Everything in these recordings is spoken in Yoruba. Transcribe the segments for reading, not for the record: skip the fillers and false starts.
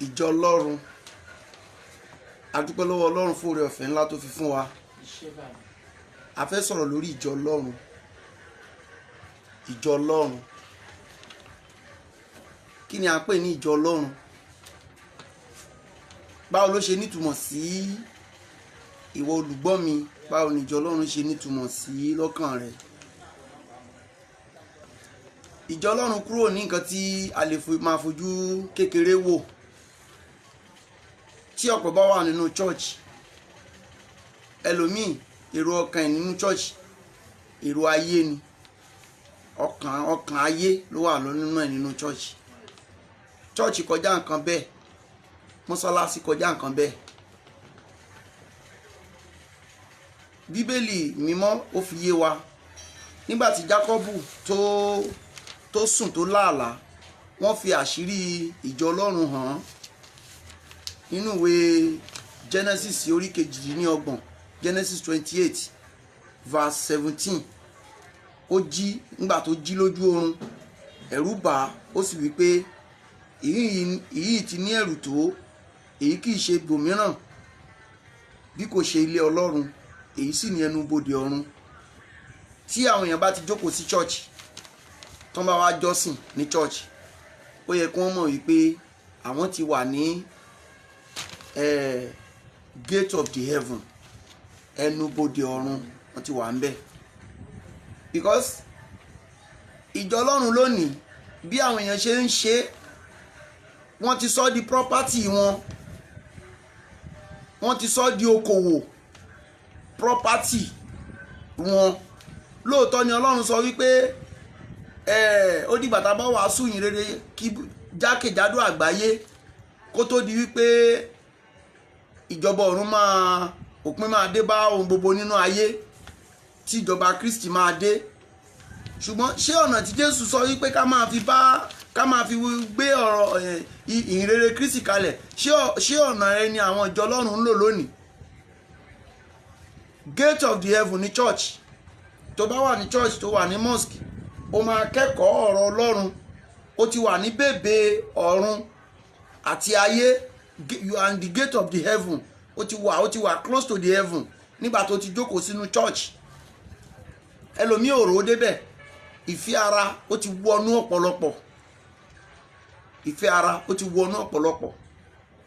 Ìjọ Ọlọ́run, a dúpẹ́ lọ́wọ́ Ọlọ́run fún oore ọ̀fẹ́ ńlá tó fi fún wa. Iṣẹ́ báyìí. A fẹ́ sọ̀rọ̀ lórí ìjọ Ọlọ́run. Ìjọ Ọlọ́run, kí ni a ń pè ní ìjọ Ọlọ́run? Báwo ló ṣe nítumọ̀ sí ìwọ olùgbọ́ mi? Báwo ni ìjọ Ọlọ́run ṣe nítumọ̀ sí lọ́kàn rẹ? Ìjọ Ọlọ́run kúrò ní nǹkan tí a lè máa fojú kékeré wò. Tí ọ̀pọ̀ bá wà nínú church, ẹlòmíì, èrò ọkàn ẹ̀ nínú church, èrò ayé ni. Ọkàn ayé ló wà lọ nínú ẹ̀ nínú church. Church kọjá nǹkan bẹ́ẹ̀, mọ́sálásí kọjá nǹkan bẹ́ẹ̀. Bíbélì Mímọ́, ó fi yé wa nígbà tí Jákọ́bù tó sùn, tó láàlá, wọ́n fi àṣírí ìjọ Ọlọ́run hàn án nínú ìwé Genesis orí 28, Genesis 28 verse 17. Ó jí, nígbà tó jí lójú oorun, ẹ̀rù bà á, ó sì wí pé, "Èyí ti ní ẹ̀rù tó! Èyí kì í ṣe ibòmíràn bí kò ṣe ilé Ọlọ́run, èyí sì ní ẹnu bodè ọ̀run." Tí àwọn èèyàn bá ti jókòó sí church, tó ń bá wá jọ́sìn ní church, ó yẹ kí wọ́n mọ̀ wípé àwọn ti wà ní gate of the heaven, ẹnu bodè ọ̀run, wọ́n ti wà ń bẹ̀. Because ìjọ Ọlọ́run lónìí, bí àwọn èèyàn ṣe ń ṣe, wọ́n ti sọ di property wọn, wọ́n ti sọ di okòwò, property wọn. Lóòótọ́ ni Ọlọ́run sọ wípé ó dìgbà tá a bá wàásù ìyìn rere kí jákèjádò àgbáyé kó tó di wípé ìjọba ọ̀run máa, òpin máa dé bá ohun gbogbo nínú ayé, tí ìjọba Kristi máa dé. Ṣùgbọ́n ṣé ọ̀nà tí Jésù sọ wípé ká máa fi gbé ọ̀rọ̀ ìyìn rere Kristi kalẹ̀, ṣé ọ̀nà rẹ ni àwọn ìjọ Ọlọ́run ń lò lónìí? Gate of the heaven ní church. Tó bá wà ní church, tó wà ní mosque, ó máa kẹ́kọ̀ọ́ ọ̀rọ̀ Ọlọ́run. Ó ti wà ní bèbè ọ̀run àti ayé. You are in the gate of the heaven. Ó ti wà close to the heaven nígbà tó ti jókòó sínú church. Ẹlòmíì ò rò ó débẹ̀. Ìfẹ́ ara, ó ti wọnú ọ̀pọ̀lọpọ̀. Ìfẹ́ ara, ó ti wọnú ọ̀pọ̀lọpọ̀.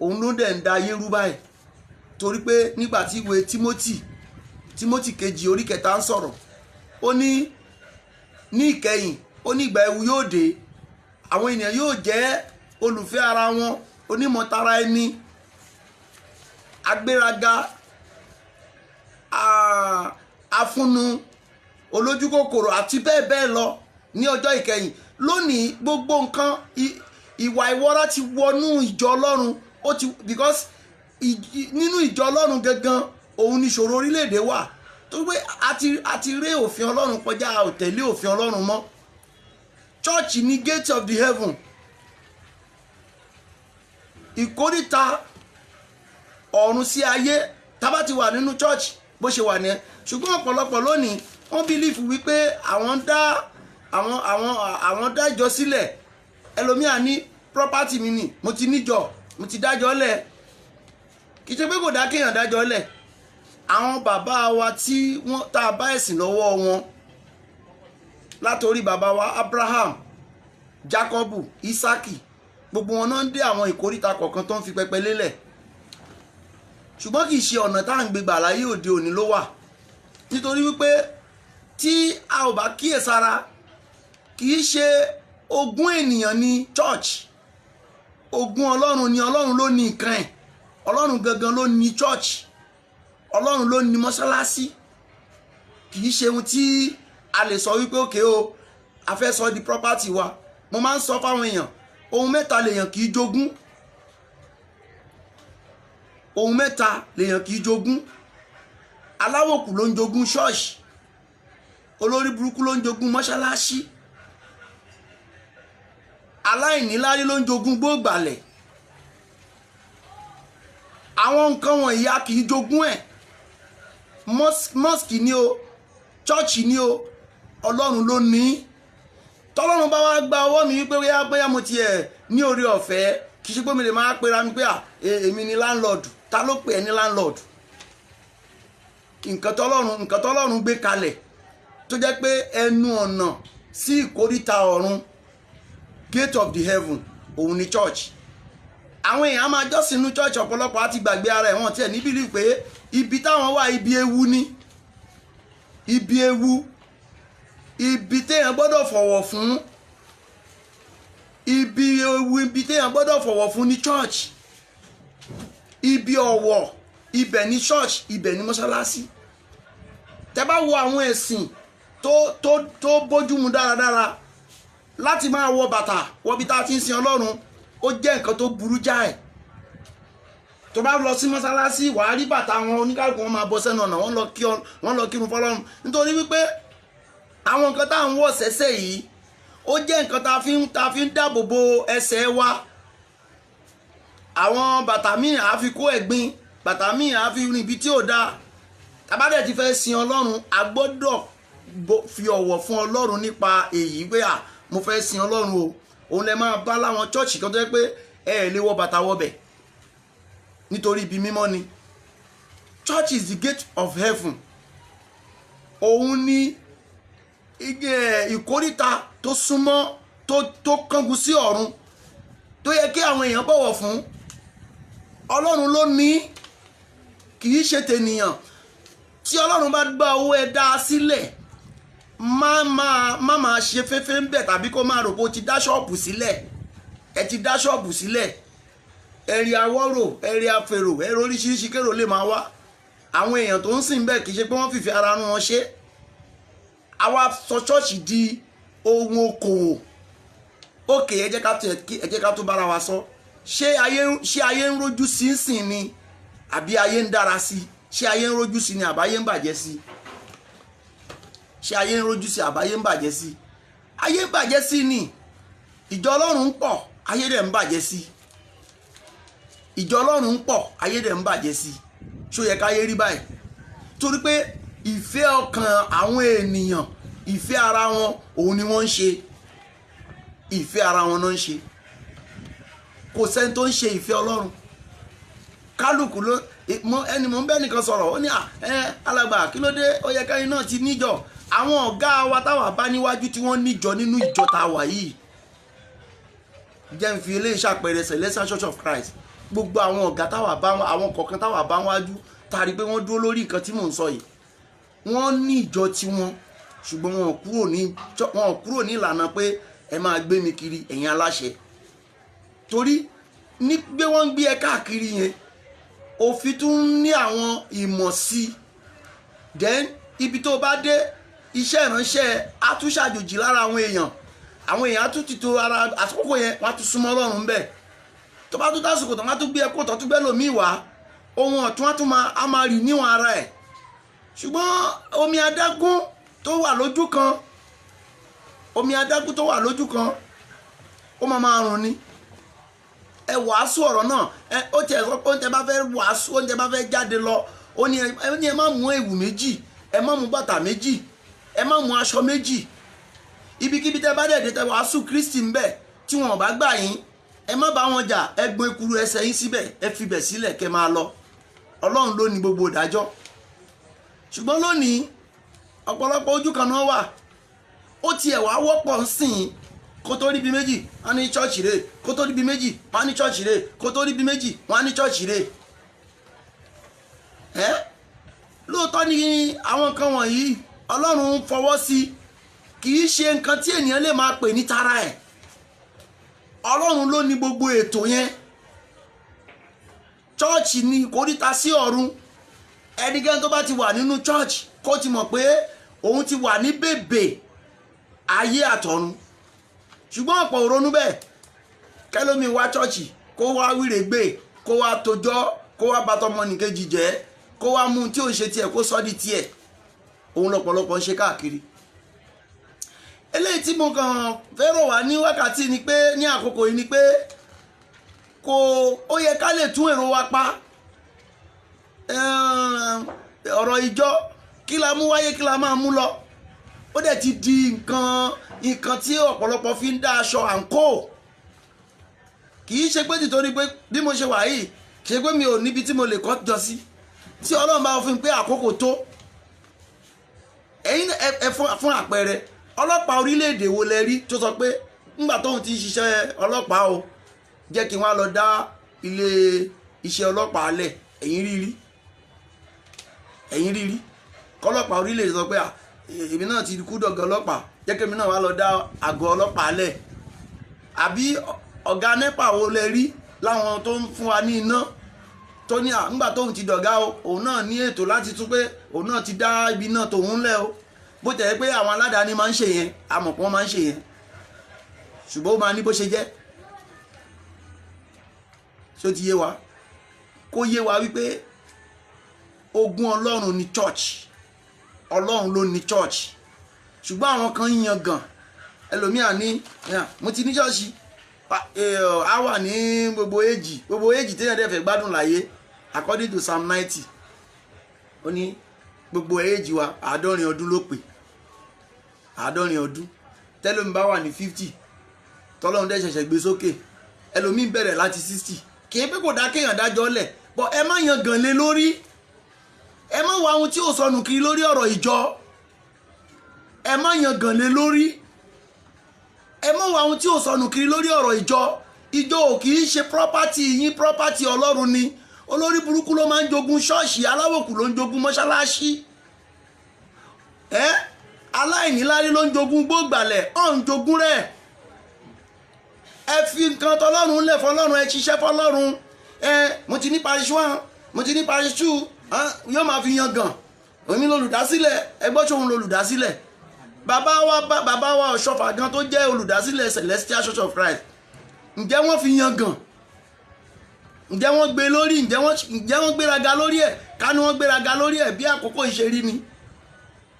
Òun ló dẹ̀ ń da ayé rú báyìí, torí pé nígbà tí ìwé Timothy kejì orí 3 ń sọ̀rọ̀, ó ní ní ìkẹyìn, ó ní ìgbà ewu yóò dé, àwọn ènìyàn yóò jẹ́ olùfẹ́ ara wọn, onímọ̀tara ẹni, agbéraga, afúnnu, olójúkòkòrò àti bẹ́ẹ̀ bẹ́ẹ̀ lọ ní ọjọ́ ìkẹyìn. Lónìí, gbogbo nǹkan, ìwà ìwọ́ra ti wọnú ìjọ Ọlọ́run. Ó ti because nínú ìjọ Ọlọ́run gangan, òun ni ìṣòro orílẹ̀-èdè wà, tó pé a ti ré òfin Ọlọ́run kọjá, a ò tẹ̀lé òfin Ọlọ́run mọ́. Church ní gate of the heaven, ìkóríta ọ̀run sí ayé. Tá bá ti wà nínú church, bó ṣe wà nìyẹn. Ṣùgbọ́n ọ̀pọ̀lọpọ̀ lónìí, wọ́n believe wípé àwọn dá àwọn àwọn àwọn dá ìjọ sílẹ̀. Ẹlòmíà ní property mi ni, mo ti níjọ, mo ti dájọ́ lẹ̀. Kì í ṣe pé kò dá kéèyàn dájọ́ lẹ̀. Àwọn bàbá wa tí wọ́n tá a bá ẹ̀sìn lọ́wọ́ wọn, látòrí bàbá wa Abraham, Jacobu, Isaki, gbogbo wọn náà ń dé àwọn ìkóríta kọ̀ọ̀kan tó ń fi pẹpẹ lélẹ̀. Ṣùgbọ́n kì í ṣe ọ̀nà tá à ń gbégbà láyé òde òní ló wà, nítorí wípé tí a ò bá kíyèsára, kì í ṣe ogún ènìyàn ní church, ogún Ọlọ́run ni. Ọlọ́run ló ní nǹkan ẹ̀. Ọlọ́run gangan ló ní church, Ọlọ́run ló ní mọ́ṣáláṣí. Kì í ṣe ohun tí a lè sọ wípé òkè o, a fẹ́ sọ di property wa. Mo máa ń sọ fáwọn èèyàn, ohun mẹ́ta lèèyàn kì í jogún. Ohun mẹ́ta lèèyàn kì í jogún. Aláwòkù ló ń jogún ṣọ́ọ̀ṣì, olórí burúkú ló ń jogún mọ́ṣáláṣí, aláìníláárí ló ń jogún gbóògbàlẹ̀. Àwọn nǹkan wọ̀nyí, a kì í jogún ẹ̀. Mosque ni o, church ni o, Ọlọ́run ló ní. Tọ́lọ́run bá wá gba ọwọ́ mi wípé bóyá mo tiẹ̀ ní oore ọ̀fẹ́ Kì í ṣe pé mi lè máa pera mi pé à, èmi ni landlord. Ta ló pè ẹ́ ní landlord? Nǹkan tọ́lọ́run gbé kalẹ̀ tó jẹ́ pé ẹnu ọ̀nà sí ìkóríta ọ̀run, gate of the heaven, òun ni church. Àwọn èèyàn á máa jọ́sìn nínú church, ọ̀pọ̀lọpọ̀ á ti gbàgbé ara ẹ̀, wọ́n tiẹ̀ ní believe pé ibi táwọn wà, ibi ewu ni, ibi ewu, ibi téèyàn gbọ́dọ̀ fọ̀wọ̀ fún, ibi ewu, ibi téèyàn gbọ́dọ̀ fọ̀wọ̀ fún ní church, ibi ọ̀wọ̀, ibẹ̀ ní church, ibẹ̀ ní mọ́ṣáláṣí. Tẹ́ bá wo àwọn ẹ̀sìn tó bójúmu dáradára, láti máa wọ bàtà wọbi tá a ti ń sin Ọlọ́run, ó jẹ́ nǹkan tó burú jáì. Tó bá lọ sí mọ́ṣáláṣí, wàá rí bàtà wọn, oníkálukú wọn máa bọ́ sẹ́nu ọ̀nà, wọ́n lọ kírun fọlọ́run, nítorí wípé àwọn nǹkan tá à ń wọ̀ sẹ́sẹ̀ yìí, ó jẹ́ nǹkan tá a fi ń dáàbò bo ẹsẹ̀ wa. Àwọn bàtà míì, á fi kó ẹ̀gbin, bàtà míì, á fi rìn ibi tí ò dáa. Tá bá dẹ̀ ti fẹ́ sin Ọlọ́run, a gbọ́dọ̀ fi ọ̀wọ̀ fún Ọlọ́run nípa èyí pé à, mo fẹ́ sin Ọlọ́run o. Òun lẹ máa bá láwọn church kan tó yẹ pé ẹ ẹ̀ lè wọ bàtà wọbẹ̀, nítorí ibi mímọ́ ni. Church is the gate of heaven. Òun ni ìkóríta tó súnmọ́, tó kángun sí ọ̀run, tó yẹ kí àwọn èèyàn bọ̀wọ̀ fún. Ọlọ́run ló ní, kì í ṣe tènìyàn. Tí Ọlọ́run bá gba owó ẹ dá a sílẹ̀, má máa ṣe féfé ń bẹ̀, tàbí kó máa rò pé o ti dá ṣọ́ọ̀bù sílẹ̀. Ẹ ti dá ṣọ́ọ̀bù sílẹ̀, ẹ̀rí awọ́rò, ẹ̀rí afèrò, ẹ̀rí oríṣiríṣi kérò lè máa wá. Àwọn èèyàn tó ń sìn bẹ́ẹ̀, kì í ṣe pé wọ́n fìfẹ́ ara wọn ṣe. Àwa sọ ṣọ́ọ̀ṣì di ohun okòwò. Òkè, ẹ jẹ́ ká tó bára wa sọ. Ṣé ayé ń rójú sí ń sìn ni, àbí ayé ń dára sí? Ṣé ayé ń rójú sí ni, àbáyé ń bàjẹ́ sí? Ṣé ayé ń rójú sí, àbáyé ń bàjẹ́ sí? Ayé ń bàjẹ́ sí ni. Ìjọ Ọlọ́run ń pọ̀, ayé dẹ̀ ń bàjẹ́ sí. Ìjọ Ọlọ́run ń pọ̀, ayé dẹ̀ ń bàjẹ́ sí. Ṣó yẹ káyé rí báyìí? Torí pé ìfẹ́ ọkàn àwọn ènìyàn, ìfẹ́ ara wọn, òun ni wọ́n ń ṣe. Ìfẹ́ ara wọn náà ń ṣe. Kò sẹ́ni tó ń ṣe ìfẹ́ Ọlọ́run. Kálukú ló mọ ẹni. Mò ń bẹ́ nìkan sọ̀rọ̀, ó ní à ẹ alàgbà, kí ló dé? Ó yẹ kẹ́yìn náà ti níjọ. Àwọn ọ̀gá wa táwa bá níwájú tí wọ́n níjọ nínú ìjọ tá a wà yìí, jẹ́ n fi eléyìí ṣàpẹẹrẹ, Celestial Church of Christ, gbogbo àwọn ọ̀gá táwa bá, àwọn kọ̀ọ̀kan táwa bá wájú, tá a rí i pé wọ́n dúró lórí nǹkan tí mò ń sọ yìí, wọ́n ní ìjọ tiwọn, ṣùgbọ́n wọn ò kúrò ní ìlànà pé ẹ máa gbé mi kiri, ẹ̀yin aláṣẹ. Torí ní gbé wọ́n ń gbé ẹ káàkiri yẹn, òfin tún ní àwọn ìmọ̀ sí i. Then ibi tó bá dé, iṣẹ́ ìránṣẹ́ á tún ṣàjòjì lára àwọn èèyàn. Àwọn èèyàn á tún ti to ara àsìkò yẹn, wọ́n á tún súnmọ́ Ọlọ́run bẹ́ẹ̀. Tó bá tún tásìkò tó, wọ́n á tún gbé ẹkọ́ tó tún gbẹ́ lòmíì wá, ohun ọ̀tún á tún máa á máa rì níwọ̀n ara ẹ̀. Ṣùgbọ́n omi adágún tó wà lójú kan, omi adágún tó wà lójú kan, ó máa máa rùn ni. Ẹ wàásù ọ̀rọ̀ náà, ẹ ó tiẹ̀ sọ pé oúnjẹ bá fẹ́ wàásù, oúnjẹ bá fẹ́ jáde lọ, ó ní ẹ má mú ẹ̀wù méjì, ẹ má mú bàtà méjì, ẹ má mú aṣọ méjì. Ibikíbi tẹ bá dẹ̀ dé, tẹ wàásù Kristi ń bẹ̀, tí wọn ò bá gbà yín, ẹ má bá wọn jà. Ẹ gbọ́n ekuru ẹsẹ̀ yín síbẹ̀, ẹ fibẹ̀ sílẹ̀, kẹ́ máa lọ. Ọlọ́run ló ní gbogbo ìdájọ́. Ṣùgbọ́n lónìí, ọ̀pọ̀lọpọ̀ ojú kan náà wà. Ó tiẹ̀ wá wọ́pọ̀ ń sìn. Kó tó ríbi méjì, wọ́n ní church rè. Kó tó ríbi méjì, wọ́n ní church rè. Kó tó ríbi méjì, wọ́n ní church rè. Ẹ́ lóòótọ́ ni àwọn nǹkan wọ̀nyí, Ọlọ́run ń fọwọ́ sí. Kì í ṣe nǹkan tí ènìyàn lè máa pè ní tara ẹ̀. Ọlọ́run ló ní gbogbo ètò yẹn. Church ni ìkóríta sí ọ̀run. Ẹnikẹ́ni tó bá ti wà nínú church, kó ti mọ̀ pé òun ti wà ní bèbè ayé àtọ̀run. Ṣùgbọ́n ọ̀pọ̀ ò ronú bẹ́ẹ̀. Kẹlómi wá church, kó wá wíre gbé, kó wá tojọ́, kó wá bàtọ́mọnìkejì jẹ́, kó wá mú tí ò ń ṣe tiẹ̀, kó sọ́ di tiẹ̀. Òun lọ́pọ̀lọpọ̀ ń ṣe káàkiri. Eléyìí tí mo kàn fẹ́ rọ̀ wá ní wákàtí ni pé, ní àkókò yìí ni pé, kò ó yẹ ká lè tún èrò wa pa. Ọ̀rọ̀ ìjọ, kí la mú wáyé, kí la máa mú lọ? Ó dẹ̀ ti di nǹkan tí ọ̀pọ̀lọpọ̀ fi ń dá aṣọ àǹkó. Kì í ṣe pé títorí pé bí mo ṣe wà yìí, kì í ṣe pé mi ò níbi tí mo lè kọ́ jọ sí. Tí Ọlọ́run bá fún mi pé àkókò tó, ẹ̀yin ẹ fún àpẹẹrẹ, ọlọ́pàá orílẹ̀-èdè wo lẹ rí tó sọ pé ńgbà tóun ti ń ṣiṣẹ́ ọlọ́pàá o, jẹ́ kí wọ́n á lọ dá ilé iṣẹ́ ọlọ́pàá lẹ̀? Ẹ̀yin rírí, ẹ̀yin rírí kọ́lọ́pàá orílẹ̀-èdè sọ pé, "À, èmi náà ti kú dọ̀gá ọlọ́pàá, jẹ́ kí èmi náà wá lọ dá àgọ́ ọlọ́pàá lẹ̀"? Àbí ọ̀gá NEPA wo lẹ rí láwọn tó ń fún wa ní iná tó ní à ńgbà tóun ti dọ̀gá o, òun náà ní ètò láti tún pé òun náà ti dá ibi náà tòun lẹ̀ o? Bó tẹ̀ pé àwọn aládàáni máa ń ṣe yẹn, àmọ̀ pé wọ́n máa ń ṣe yẹn, ṣùgbọ́n ó máa ní bó ṣe jẹ́. Ṣó ti yé wa? Kó yé wa wípé ogún Ọlọ́run ní church, Ọlọ́run ló ní church. Ṣùgbọ́n àwọn kan ń yan gàn, ẹlòmíà ní, "Mo ti ní ṣọ́ọ̀ṣì." Á wà ní gbogbo èjì, gbogbo èjì téèyàn dẹ̀ fẹ́ gbádùn láyé. According to Psalm 90, ó ní gbogbo èjì wa, 70 ọdún ló pè, 70 ọdún. Tẹ́lómi bá wà ní 50, tọ́lọ́run dẹ̀ ṣẹ̀ṣẹ̀ gbé sókè. Ẹlòmíì bẹ̀rẹ̀ láti 60. Kì í pé kò dá kéèyàn dájọ́ lẹ̀ bọ́, ẹ má yan gàn lé lórí. Ẹ má wá ohun tí ò sọnù kiri lórí ọ̀rọ̀ ìjọ. Ẹ má yan gàn lé lórí. Ẹ má wá ohun tí ò sọnù kiri lórí ọ̀rọ̀ ìjọ. Ìjọ ò kì í ṣe property yín, property Ọlọ́run ni. Olórí burúkú ló máa ń jogún ṣọ́ọ̀ṣì, aláwòkù ló ń jogún mọ́ṣáláṣí, ẹ aláìníláárí ló ń jogún gbógbàlẹ̀, ọ̀ ń jogún rẹ̀. Ẹ fi nǹkan tọlọ́run lẹ̀ fọlọ́run, ẹ ṣiṣẹ́ fọlọ́run. Ẹ mo ti ní parish one, mo ti ní parish two, yóò máa fi yan gàn, òun lolùdásílẹ̀. Ẹ gbọ́, sóun lolùdásílẹ̀? Bàbá wa, bàbá wa Ọ̀ṣọ́fà gan tó jẹ́ olùdásílẹ̀ Celestial Church of Christ, ǹjẹ́ wọ́n fi yan gàn? Ǹjẹ́ wọ́n gbé lórí? Ǹjẹ́ wọ́n gbéraga lórí ẹ̀? Ká ní wọ́n gbéraga lórí ẹ̀ bí àkókò ìṣe rí ni.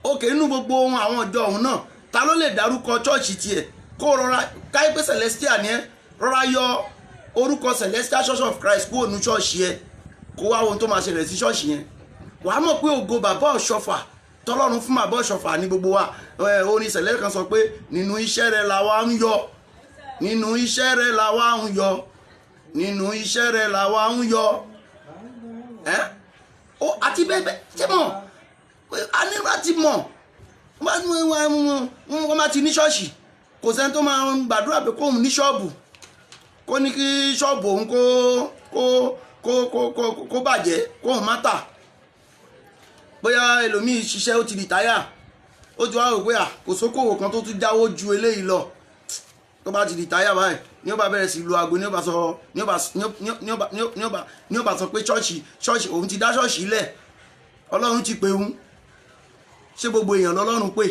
Òkè nínú gbogbo ohun àwọn ìjọ ọ̀hún náà, ta ló lè dárúkọ chọ́ọ̀chì tiẹ̀? Kó rọra káyé pé Celestial ni ẹ, rọra yọ orúkọ Celestial Church of Christ kúrò ní ṣọ́ọ̀ṣì ẹ, kó wá ohun tó máa ṣẹlẹ̀ sí ṣọ́ọ̀ṣì yẹn. Wàá mọ̀ pé ògo bàbá Ọ̀ṣọ́fà tọ́lọ́run fún bàbá Ọ̀ṣọ́fà ní gbogbo wa. Orin ìṣẹ̀lẹ̀ kan sọ pé nínú iṣẹ́ rẹ̀ làwa ń yọ, nínú iṣẹ́ rẹ̀ làwa ń yọ, nínú iṣẹ́ rẹ̀ làwa ń yọ. Ẹ́ ó àti bẹ́ẹ̀ bẹ́ẹ̀. Ṣé mọ̀, a ní láti mọ̀, wọ́n bá ti ní ṣọ́ọ̀ṣì, kò sẹ́ni tó máa ń gbàdúrà pé kóun ní ṣọ́ọ̀bù, kó ní kí ṣọ́ọ̀bù òun kó bàjẹ́, kóun má tà. Bóyá ẹlòmíì ṣiṣẹ́, ó ti retire, ó ti wá rò pé à kò sókòwò kan tó tún jáwó ju eléyìí lọ. Tó bá ti retire báyìí, ní ó bá bẹ̀rẹ̀ sí lu aago, ní ó bá sọ ní ó bá sọ pé ṣọ́ọ̀ṣì òun ti dá ṣọ́ọ̀ṣì lẹ̀, Ọlọ́run ti pè òun. Ṣé gbogbo èèyàn lọ́lọ́run pè?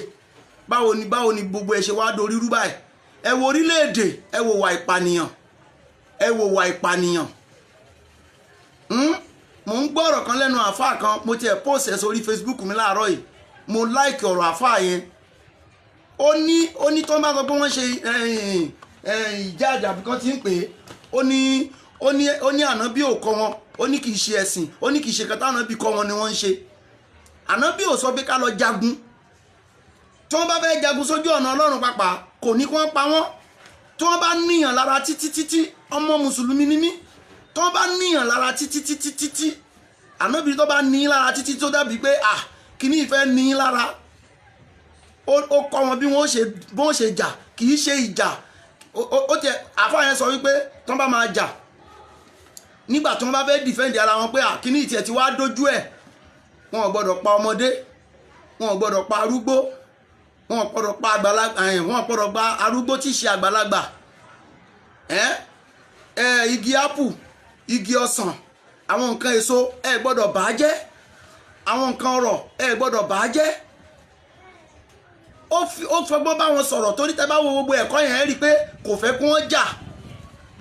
Báwo ni gbogbo ẹ ṣe wá dorí rú báyìí? Ẹ wo orílẹ̀-èdè, ẹ wo wà ìpànìyàn, ẹ wo wà ìpànìyàn. Mò ń gbọ́ ọ̀rọ̀ kan lẹ́nu àáfàá kan, mo tiẹ̀ post ẹ̀ sórí Facebook mi láàárọ̀ yìí. Mo like ọ̀rọ̀ àáfàá yẹn. Ó ní tó ń bá sọ pé wọ́n ṣe ìjà àjàbí kan tí ń pè é, ó ní ànábì ò kọ́ wọn, ó ní kì í ṣe ẹ̀sìn, ó ní kì í ṣe kẹta ànábì kọ́ wọn ni wọ́n ń ṣe. Ànábì ò sọ pé ká lọ jagun. Tí wọ́n bá fẹ́ jagun sójú ọ̀nà Ọlọ́run pàpà, kò ní kí wọ́n pa wọ́n. Tí wọ́n bá níyàn lára títí títí, ọmọ mùsùlùmí ni mí, tí wọ́n bá níyàn lára títí títí títí, ànábì tó bá ní lára títí tó dàbí pé à kíní ìfẹ́ ní lára, ó kọ́ wọn bí wọ́n ṣe jà. Kì í ṣe ìjà. Ó tiẹ̀ àfáà yẹn sọ wípé tí wọ́n bá máa jà, nígbà tí wọ́n bá fẹ́ defend ara wọn pé à kíní ìtiẹ̀ ti wá dójú ẹ̀, wọn ò gbọ́dọ̀ pa ọmọdé, wọn ò gbọ́dọ̀ pa arúgbó, wọn ò gbọ́dọ̀ pa àgbàlagbà, wọn ò gbọ́dọ̀ pa arúgbó tí í ṣe àgbàlagbà. Ẹ ẹ igi apple, igi ọsàn, àwọn nǹkan èso, ẹ gbọ́dọ̀ bà á jẹ́. Àwọn nǹkan ọrọ̀, ẹ gbọ́dọ̀ bà á jẹ́. Ó fọgbọ́n bá wọn sọ̀rọ̀, torí tẹ́ bá wo gbogbo ẹ̀kọ́ yẹn, ẹ rí i pé kò fẹ́ kí wọ́n jà.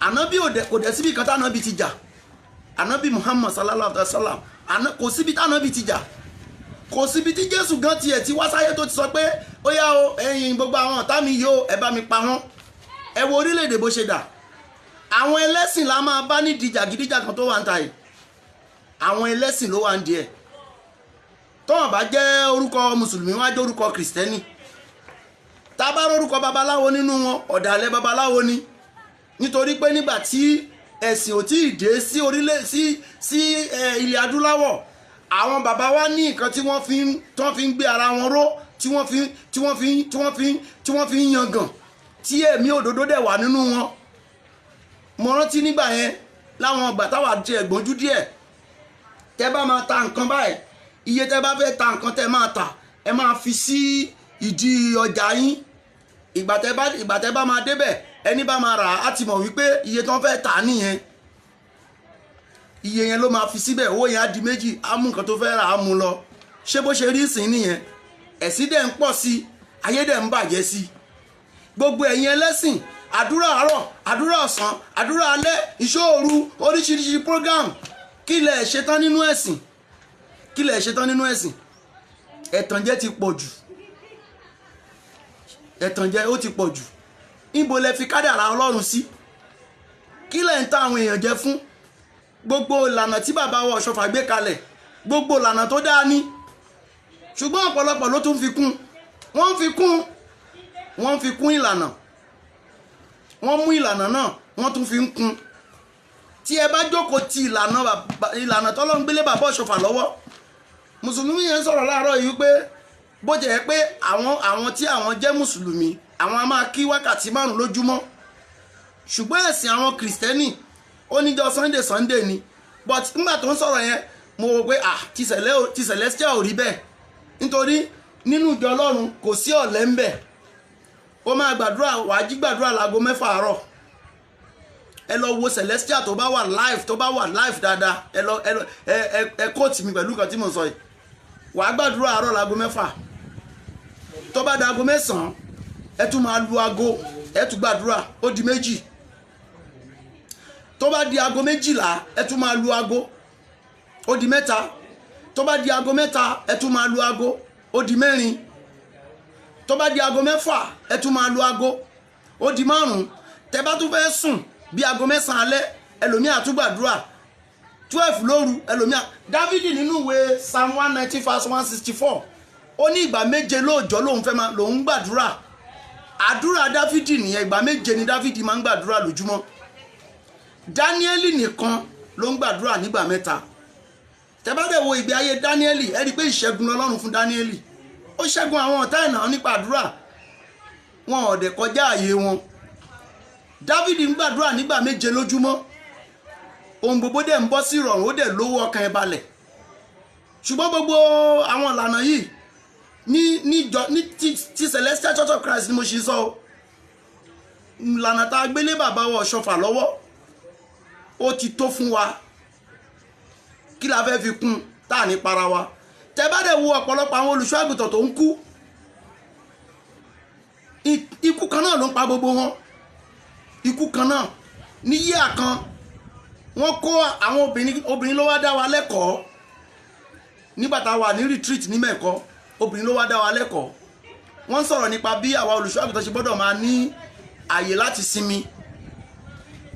Ànábì kò dẹ̀ síbi kan tánábì ti jà. Ànábì Muhammad sallallahu alayhi wa sallam, kò síbi tánábì ti jà. Kò síbi tí Jésù gan tiẹ̀ ti wá sáyé tó ti sọ pé ó yá o, ẹ̀yin gbogbo àwọn ọ̀tá mi yìí o, ẹ bá mi pa wọ́n. Ẹ wo orílẹ̀-èdè bó ṣe dà. Àwọn ẹlẹ́sìn la máa bá nídìí jàgídíjàgan tó wà ń ta yìí. Àwọn ẹlẹ́sìn ló wà ń di ẹ̀. Tọ́wọ́n bá jẹ́ orúkọ mùsùlùmí, wọ́n á jẹ́ orúkọ kìrìsìtẹ́nì. Tá a bá rórúkọ babaláwo nínú wọn, ọ̀dàlẹ̀ babaláwo ni. Nítorí pé nígbà tí ẹ̀sìn ò tí ì dé sí orílẹ̀ sí ilẹ̀ adúláwọ̀, àwọn bàbá wa ní nǹkan tí wọ́n fi ń gbé ara wọn ró, tí wọ́n fi ń yangàn, tí ẹ̀mí òdodo dẹ̀ wà nínú wọn. Mo rántí nígbà yẹn, láwọn ọgbà táwa ti ẹ̀gbọ́njú díẹ̀, tẹ́ bá máa ta nǹkan báyìí, iye tẹ́ bá fẹ́ ta nǹkan tẹ́ máa tà, ẹ máa fi sí ìdí ọjà yín. Ìgbà tẹ́ bá máa débẹ̀, ẹni bá máa rà á ti mọ̀ wípé iye tó ń fẹ́ tà á nìyẹn. Iye yẹn ló máa fi síbẹ̀, owó yẹn á di méjì, á mú nǹkan tó fẹ́ rà, á mú lọ. Ṣé bó ṣe rí ìsìn nìyẹn? Ẹ̀sìn dẹ̀ ń pọ̀ sí i, ayé dẹ̀ ń bàjẹ́ sí i. Gbogbo ẹ̀yin ẹlẹ́sìn, àdúrà àárọ̀, àdúrà ọ̀sán, àdúrà alẹ́, ìṣòru, oríṣiríṣi program, kí lẹ̀ ṣe tán nínú ẹ̀sìn? Kí lẹ̀ ṣe tán nínú ẹ̀sìn? Ẹ̀tànjẹ ti pọ̀ jù, ẹ̀tànjẹ ó ti pọ̀ jù. Níbo lẹ fi kádàrá Ọlọ́run sí? Kí lẹ̀ ń ta àwọn èèyàn jẹ fún? Gbogbo ìlànà tí bàbá wa Ọ̀ṣọ́fà gbé kalẹ̀, gbogbo ìlànà tó dáa ní, ṣùgbọ́n ọ̀pọ̀lọpọ̀ ló tún fi kún. Wọ́n fi kún, wọ́n fi kún ìlànà. Wọ́n mú ìlànà náà, wọ́n tún fi ń kún. Tí ẹ bá jókòó ti ìlànà ìlànà tọ́lọ́run gbélé bàbá Ọ̀ṣọ́fà lọ́wọ́. Mùsùlùmí yẹn sọ̀rọ̀ láàárọ̀ yìí pé bó jẹ́ pé àwọn tí àwọn jẹ́ mùsùlùmí, àwọn a máa kí wákàtí 5 lójúmọ́, ṣùgbọ́n ẹ̀sìn àwọn kìrìsìtẹ́nì, ó níjọ́ Sunday, Sunday ni. But nígbà tó ń sọ̀rọ̀ yẹn, mo wò pé, ah, ti Celestial ò rí bẹ́ẹ̀, nítorí nínú ìjọ Ọlọ́run kò sí ọ̀lẹ ń bẹ̀. Ó máa gbàdúrà, wàá jí gbàdúrà láago 6 àárọ̀. Ẹ lọ wo Celestial tó bá wà live, tó bá wà live dáadáa. Ẹ lọ ẹ quote mi pẹ̀lú nǹkan tí mo sọ yìí. Wàá gbàdúrà àárọ̀ láago 6. Tó bá da aago 9, ẹ tún máa lu aago, ẹ tún gbàdúrà, ó di 2. Tó bá di aago 12, ẹ tún máa lu aago, ó di 3. Tó bá di aago 3, ẹ tún máa lu aago, ó di 4. Tó bá di aago 6, ẹ tún máa lu aago, ó di 5. Tẹ bá tún fẹ́ sùn bí aago 9 alẹ́, ẹlòmíì á tún gbàdúrà, 12 lóru ẹlòmíà. Dávidi nínú ìwé Psalm 119 verse 164, ó ní ìgbà 7 lóòjọ́ lòun fẹ́ máa lòun gbàdúrà. Àdúrà Dávidi nìyẹn. Ìgbà 7 ni Dávidi máa ń gbàdúrà lójúmọ́. Dáníẹ́lì nìkan ló ń gbàdúrà nígbà 3. Tẹ́ bá dẹ̀ wo ìgbé ayé Dáníẹ́lì, ẹ rí i pé ìṣẹ́gun lọ́lọ́run fún Dáníẹ́lì. Ó ṣẹ́gun àwọn ọ̀tá ẹ̀ náà nípa àdúrà. Wọn ò dẹ̀ kọjá àyè wọn. Dávidi ń gbàdúrà nígbà 7 lójúmọ́, ohun gbogbo dẹ̀ ń bọ́ sí ìrọ̀rùn, ó dẹ̀ lówó, ọkàn ẹ̀ balẹ̀. Ṣùgbọ́n gbogbo àwọn ìlànà yìí ní níjọ ní ti Celestial Church of Christ ni mo ṣe sọ o. Ìlànà tá a gbélé bàbá wa Ọ̀ṣọ́fà lọ́wọ́, ó ti tó fún wa. Kí la fẹ́ fi kún tá à ní para wa? Tẹ́ bá dẹ̀ wo ọ̀pọ̀lọpọ̀ àwọn olùṣọ́ àgùntàn tó ń kú, ikú kan náà ló ń pa gbogbo wọn, ikú kan náà. Ní yíyà kan, wọ́n kó àwọn obìnrin. Obìnrin ló wá dá wa lẹ́kọ̀ọ́ nígbà tá a wà ní retreat ní Mẹ́kọ́. Obìnrin ló wá dá wa lẹ́kọ̀ọ́. Wọ́n sọ̀rọ̀ nípa bí àwa olùṣọ́ àgùntàn ṣe gbọ́dọ̀ máa ní àyè láti sinmi.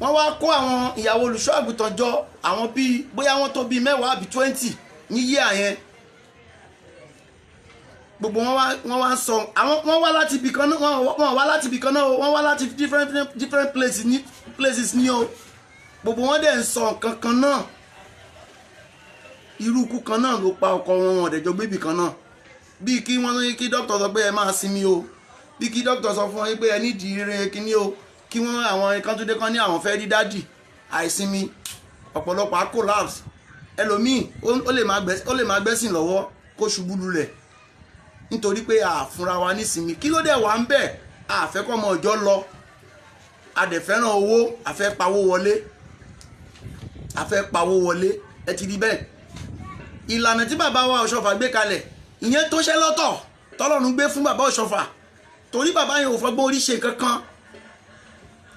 Wọ́n wá kó àwọn ìyàwó olùṣọ́ àgùntàn jọ, àwọn bíi bóyá wọ́n tó bíi 10 àbí 20 ní yíyà yẹn. Gbogbo wọn wá sọ àwọn wọ́n wá láti ibì kan náà, wọ́n wá láti ibì kan náà o, wọ́n wá láti different different places ní o. Gbogbo wọn dẹ̀ ń sọ nǹkan kan náà. Irú ikú kan náà ló pa ọkọ wọn. Wọn dẹ̀jọ́ gbébì kan náà. Bíi kí wọ́n ní kí dókítà sọ pé ẹ máa sinmi o, bí kí dókítà sọ fún wọn pé ẹ nídìí eré kíní o, kí wọ́n àwọn kan tó dé kan ní àwọn fẹ́ rí daddy. Àìsinmi, ọ̀pọ̀lọpọ̀ á collapse. Ẹlòmíì ó lè máa gbẹ́sìn lọ́wọ́ kó ṣubú lulẹ̀, nítorí pé àfúnra wa nísinmi. Kí ló dẹ̀ wá ń bẹ̀? Àfẹ́ kọ́ ọmọ ọjọ́ lọ, a dẹ̀ fẹ́ràn owó, àfẹ́ pawó wọlé, àfẹ́ pawó wọlé. Ẹ ti rí bẹ́ẹ̀. Ìlànà tí bàbá wa Ọ̀ṣọ́fà gbé kalẹ̀, ìyẹn tó ṣẹ́ lọ́tọ̀ tọ́lọ́run gbé fún bàbá Ọ̀ṣọ́fà, torí bàbá yẹn ò fọgbọ́n orí ṣe kankan,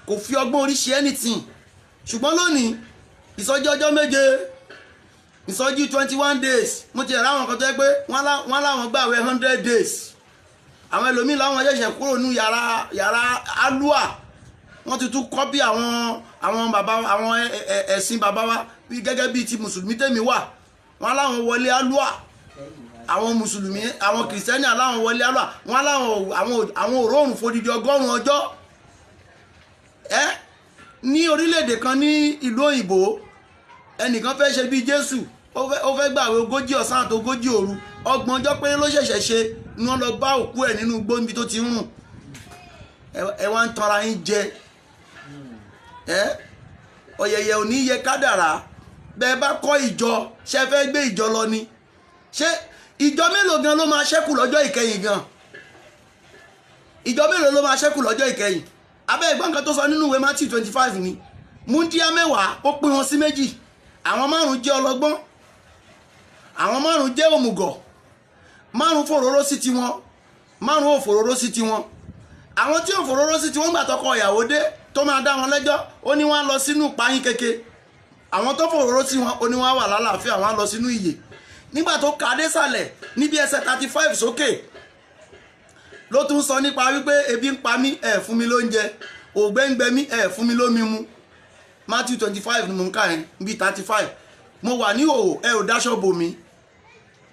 kò fi ọgbọ́n orí ṣe anything. Ṣùgbọ́n lónìí, ìsọjí ọjọ́ 7, ìsọjí 21 days, mo ti rà àwọn kan tó yẹ pé wọ́n láwọn gbàwẹ̀ 100 days. Àwọn ẹlòmíì láwọn ṣẹ̀ṣẹ̀ kúrò ní yàrá alúà, wọ́n ti tún copy àwọn bàbá, àwọn ẹ̀sìn bàbá wa, bí gẹ́gẹ́ bíi ti mùsùlùmí tèmi wà. Wọ́n láwọn wọlé alúà, àwọn mùsùlùmí, àwọn kìrìsìtẹ́nì aláwọn wọlé alúà, wọ́n láwọn àwọn òróòrùn fodidi 100 ọjọ́. Ẹ́ Ní orílẹ̀-èdè kan ní ìlú òyìnbó, ẹnìkan fẹ́ ṣe bíi Jésù. Ó fẹ́ gbàwé 40 ọ̀sán àti 40 òru. 30 ọjọ́ péré ló ṣẹ̀ṣẹ̀ ṣe ni wọ́n lọ bá òkú ẹ̀ nínú igbó níbi tó ti ń rùn. Ẹ wá ń tanra yín jẹ. Ẹ ọ̀yẹ̀yẹ̀ ò ní yẹ kádàrá. Bẹ́ẹ̀ bá kọ́ ìjọ, ṣe fẹ́ gbé ìjọ lọ ni? Ṣé ìjọ mélòó gan ló máa ṣẹ́kù lọ́jọ́ ìkẹyìn gan? Ìjọ mélòó ló máa ṣẹ́kù lọ́jọ́ ìkẹyìn? Abẹ́ ẹ̀gbọ́n kan tó sọ nínú ìwé Matthew 25 ni múndíá 10, ó pín wọn sí méjì. Àwọn márùn jẹ́ ọlọ́gbọ́n, àwọn márùn jẹ́ òmùgọ̀. Márùn fòróró sí tiwọn, márùn ò fòróró sí tiwọn. Àwọn tí ò fòróró sí tiwọn, gbà tọkọ ìyàwó dé tó máa dá wọn lẹ́jọ́, ó ní wọ́n á lọ sínú payín keke. Àwọn tó fòróró sí wọn, ó ní wọ́n á wà lálàáfíà, wọ́n á lọ sínú ìyè. Nígbà tó kà á dé sàlẹ̀ níbi ẹsẹ̀ 35 sókè, ló tún sọ nípa wípé ebi ń pa mí, ẹ̀ fún mi lóúnjẹ, òǹgbẹ ń gbẹ mí, ẹ̀ fún mi lómi mu. Matthew 25 ni mò ń kà yẹn, níbi 35. Mo wà ní ìhòòhò, ẹ ò dáṣọ bò mí.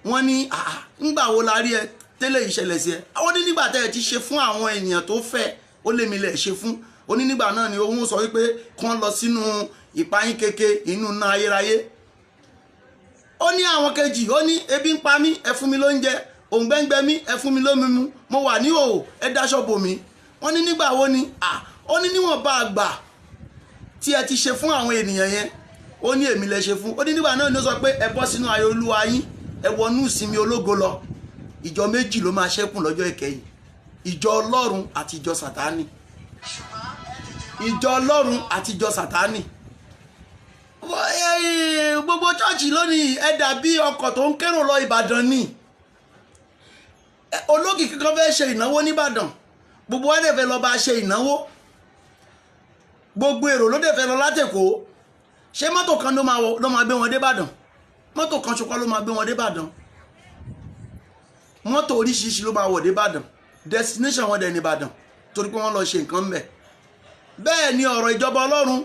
Wọ́n ní, "Àà, ńgbà wo la rí ẹ tẹ́lẹ̀ ìṣẹ̀lẹ̀ sí ẹ?" Àwọn ní nígbà tẹ́ ẹ ti ṣe fún àwọn ènìyàn tó fẹ́, ó lé mi lẹ̀ ṣe fún. Ó ní nígbà náà ni òun sọ wípé kán lọ sínú ìpayín keke, inú iná ayérayé. Ó ní àwọn kejì, ó ní ebi ń pa mí, ẹ fún mi lóúnjẹ, òǹgbẹ ń gbẹ mí, ẹ fún mi lómi mu, mo wà ní ìhòòhò, ẹ dáṣọ bò mí. Wọ́n ní nígbà wo ni? À, ó ní níwọ̀nba àgbà tí ẹ ti ṣe fún àwọn ènìyàn yẹn, ó ní èmi lẹ ṣe fún. Ó ní nígbà náà ni ó sọ pé ẹ bọ́ sínú ayọ̀ Olúwa yín, ẹ wọnú ìsinmi ológo lọ. Ìjọ méjì ló máa ṣẹ́kù lọ́jọ́ ìkẹyìn: ìjọ Ọlọ́run àti ìjọ Sàtánì. Ìjọ Ọlọ́run àti ìjọ Sàtánì. Gbogbo church lónìí, ẹ dàbí ọkọ̀ tó ń kérò lọ Ìbàdàn ni. Olókìkí kan fẹ́ ṣe ìnáwó nìbàdàn. Gbogbo wa dẹ̀ fẹ́ lọ bá ṣe ìnáwó. Gbogbo èrò ló dẹ̀ fẹ́ lọ látẹ̀kọ́. Ṣé mọ́tò kan ló máa gbé wọn dé Ìbàdàn? Mọ́tò kan ṣokọ́ ló máa gbé wọn dé Ìbàdàn. Mọ́tò oríṣiríṣi ló máa wọ̀ dé Ìbàdàn. Destination wọn dẹ̀ ní Ìbàdàn, torí pé wọ́n lọ ṣe nǹkan mbẹ̀. Bẹ́ẹ̀ ni ọ̀rọ̀ ìjọba Ọlọ́run.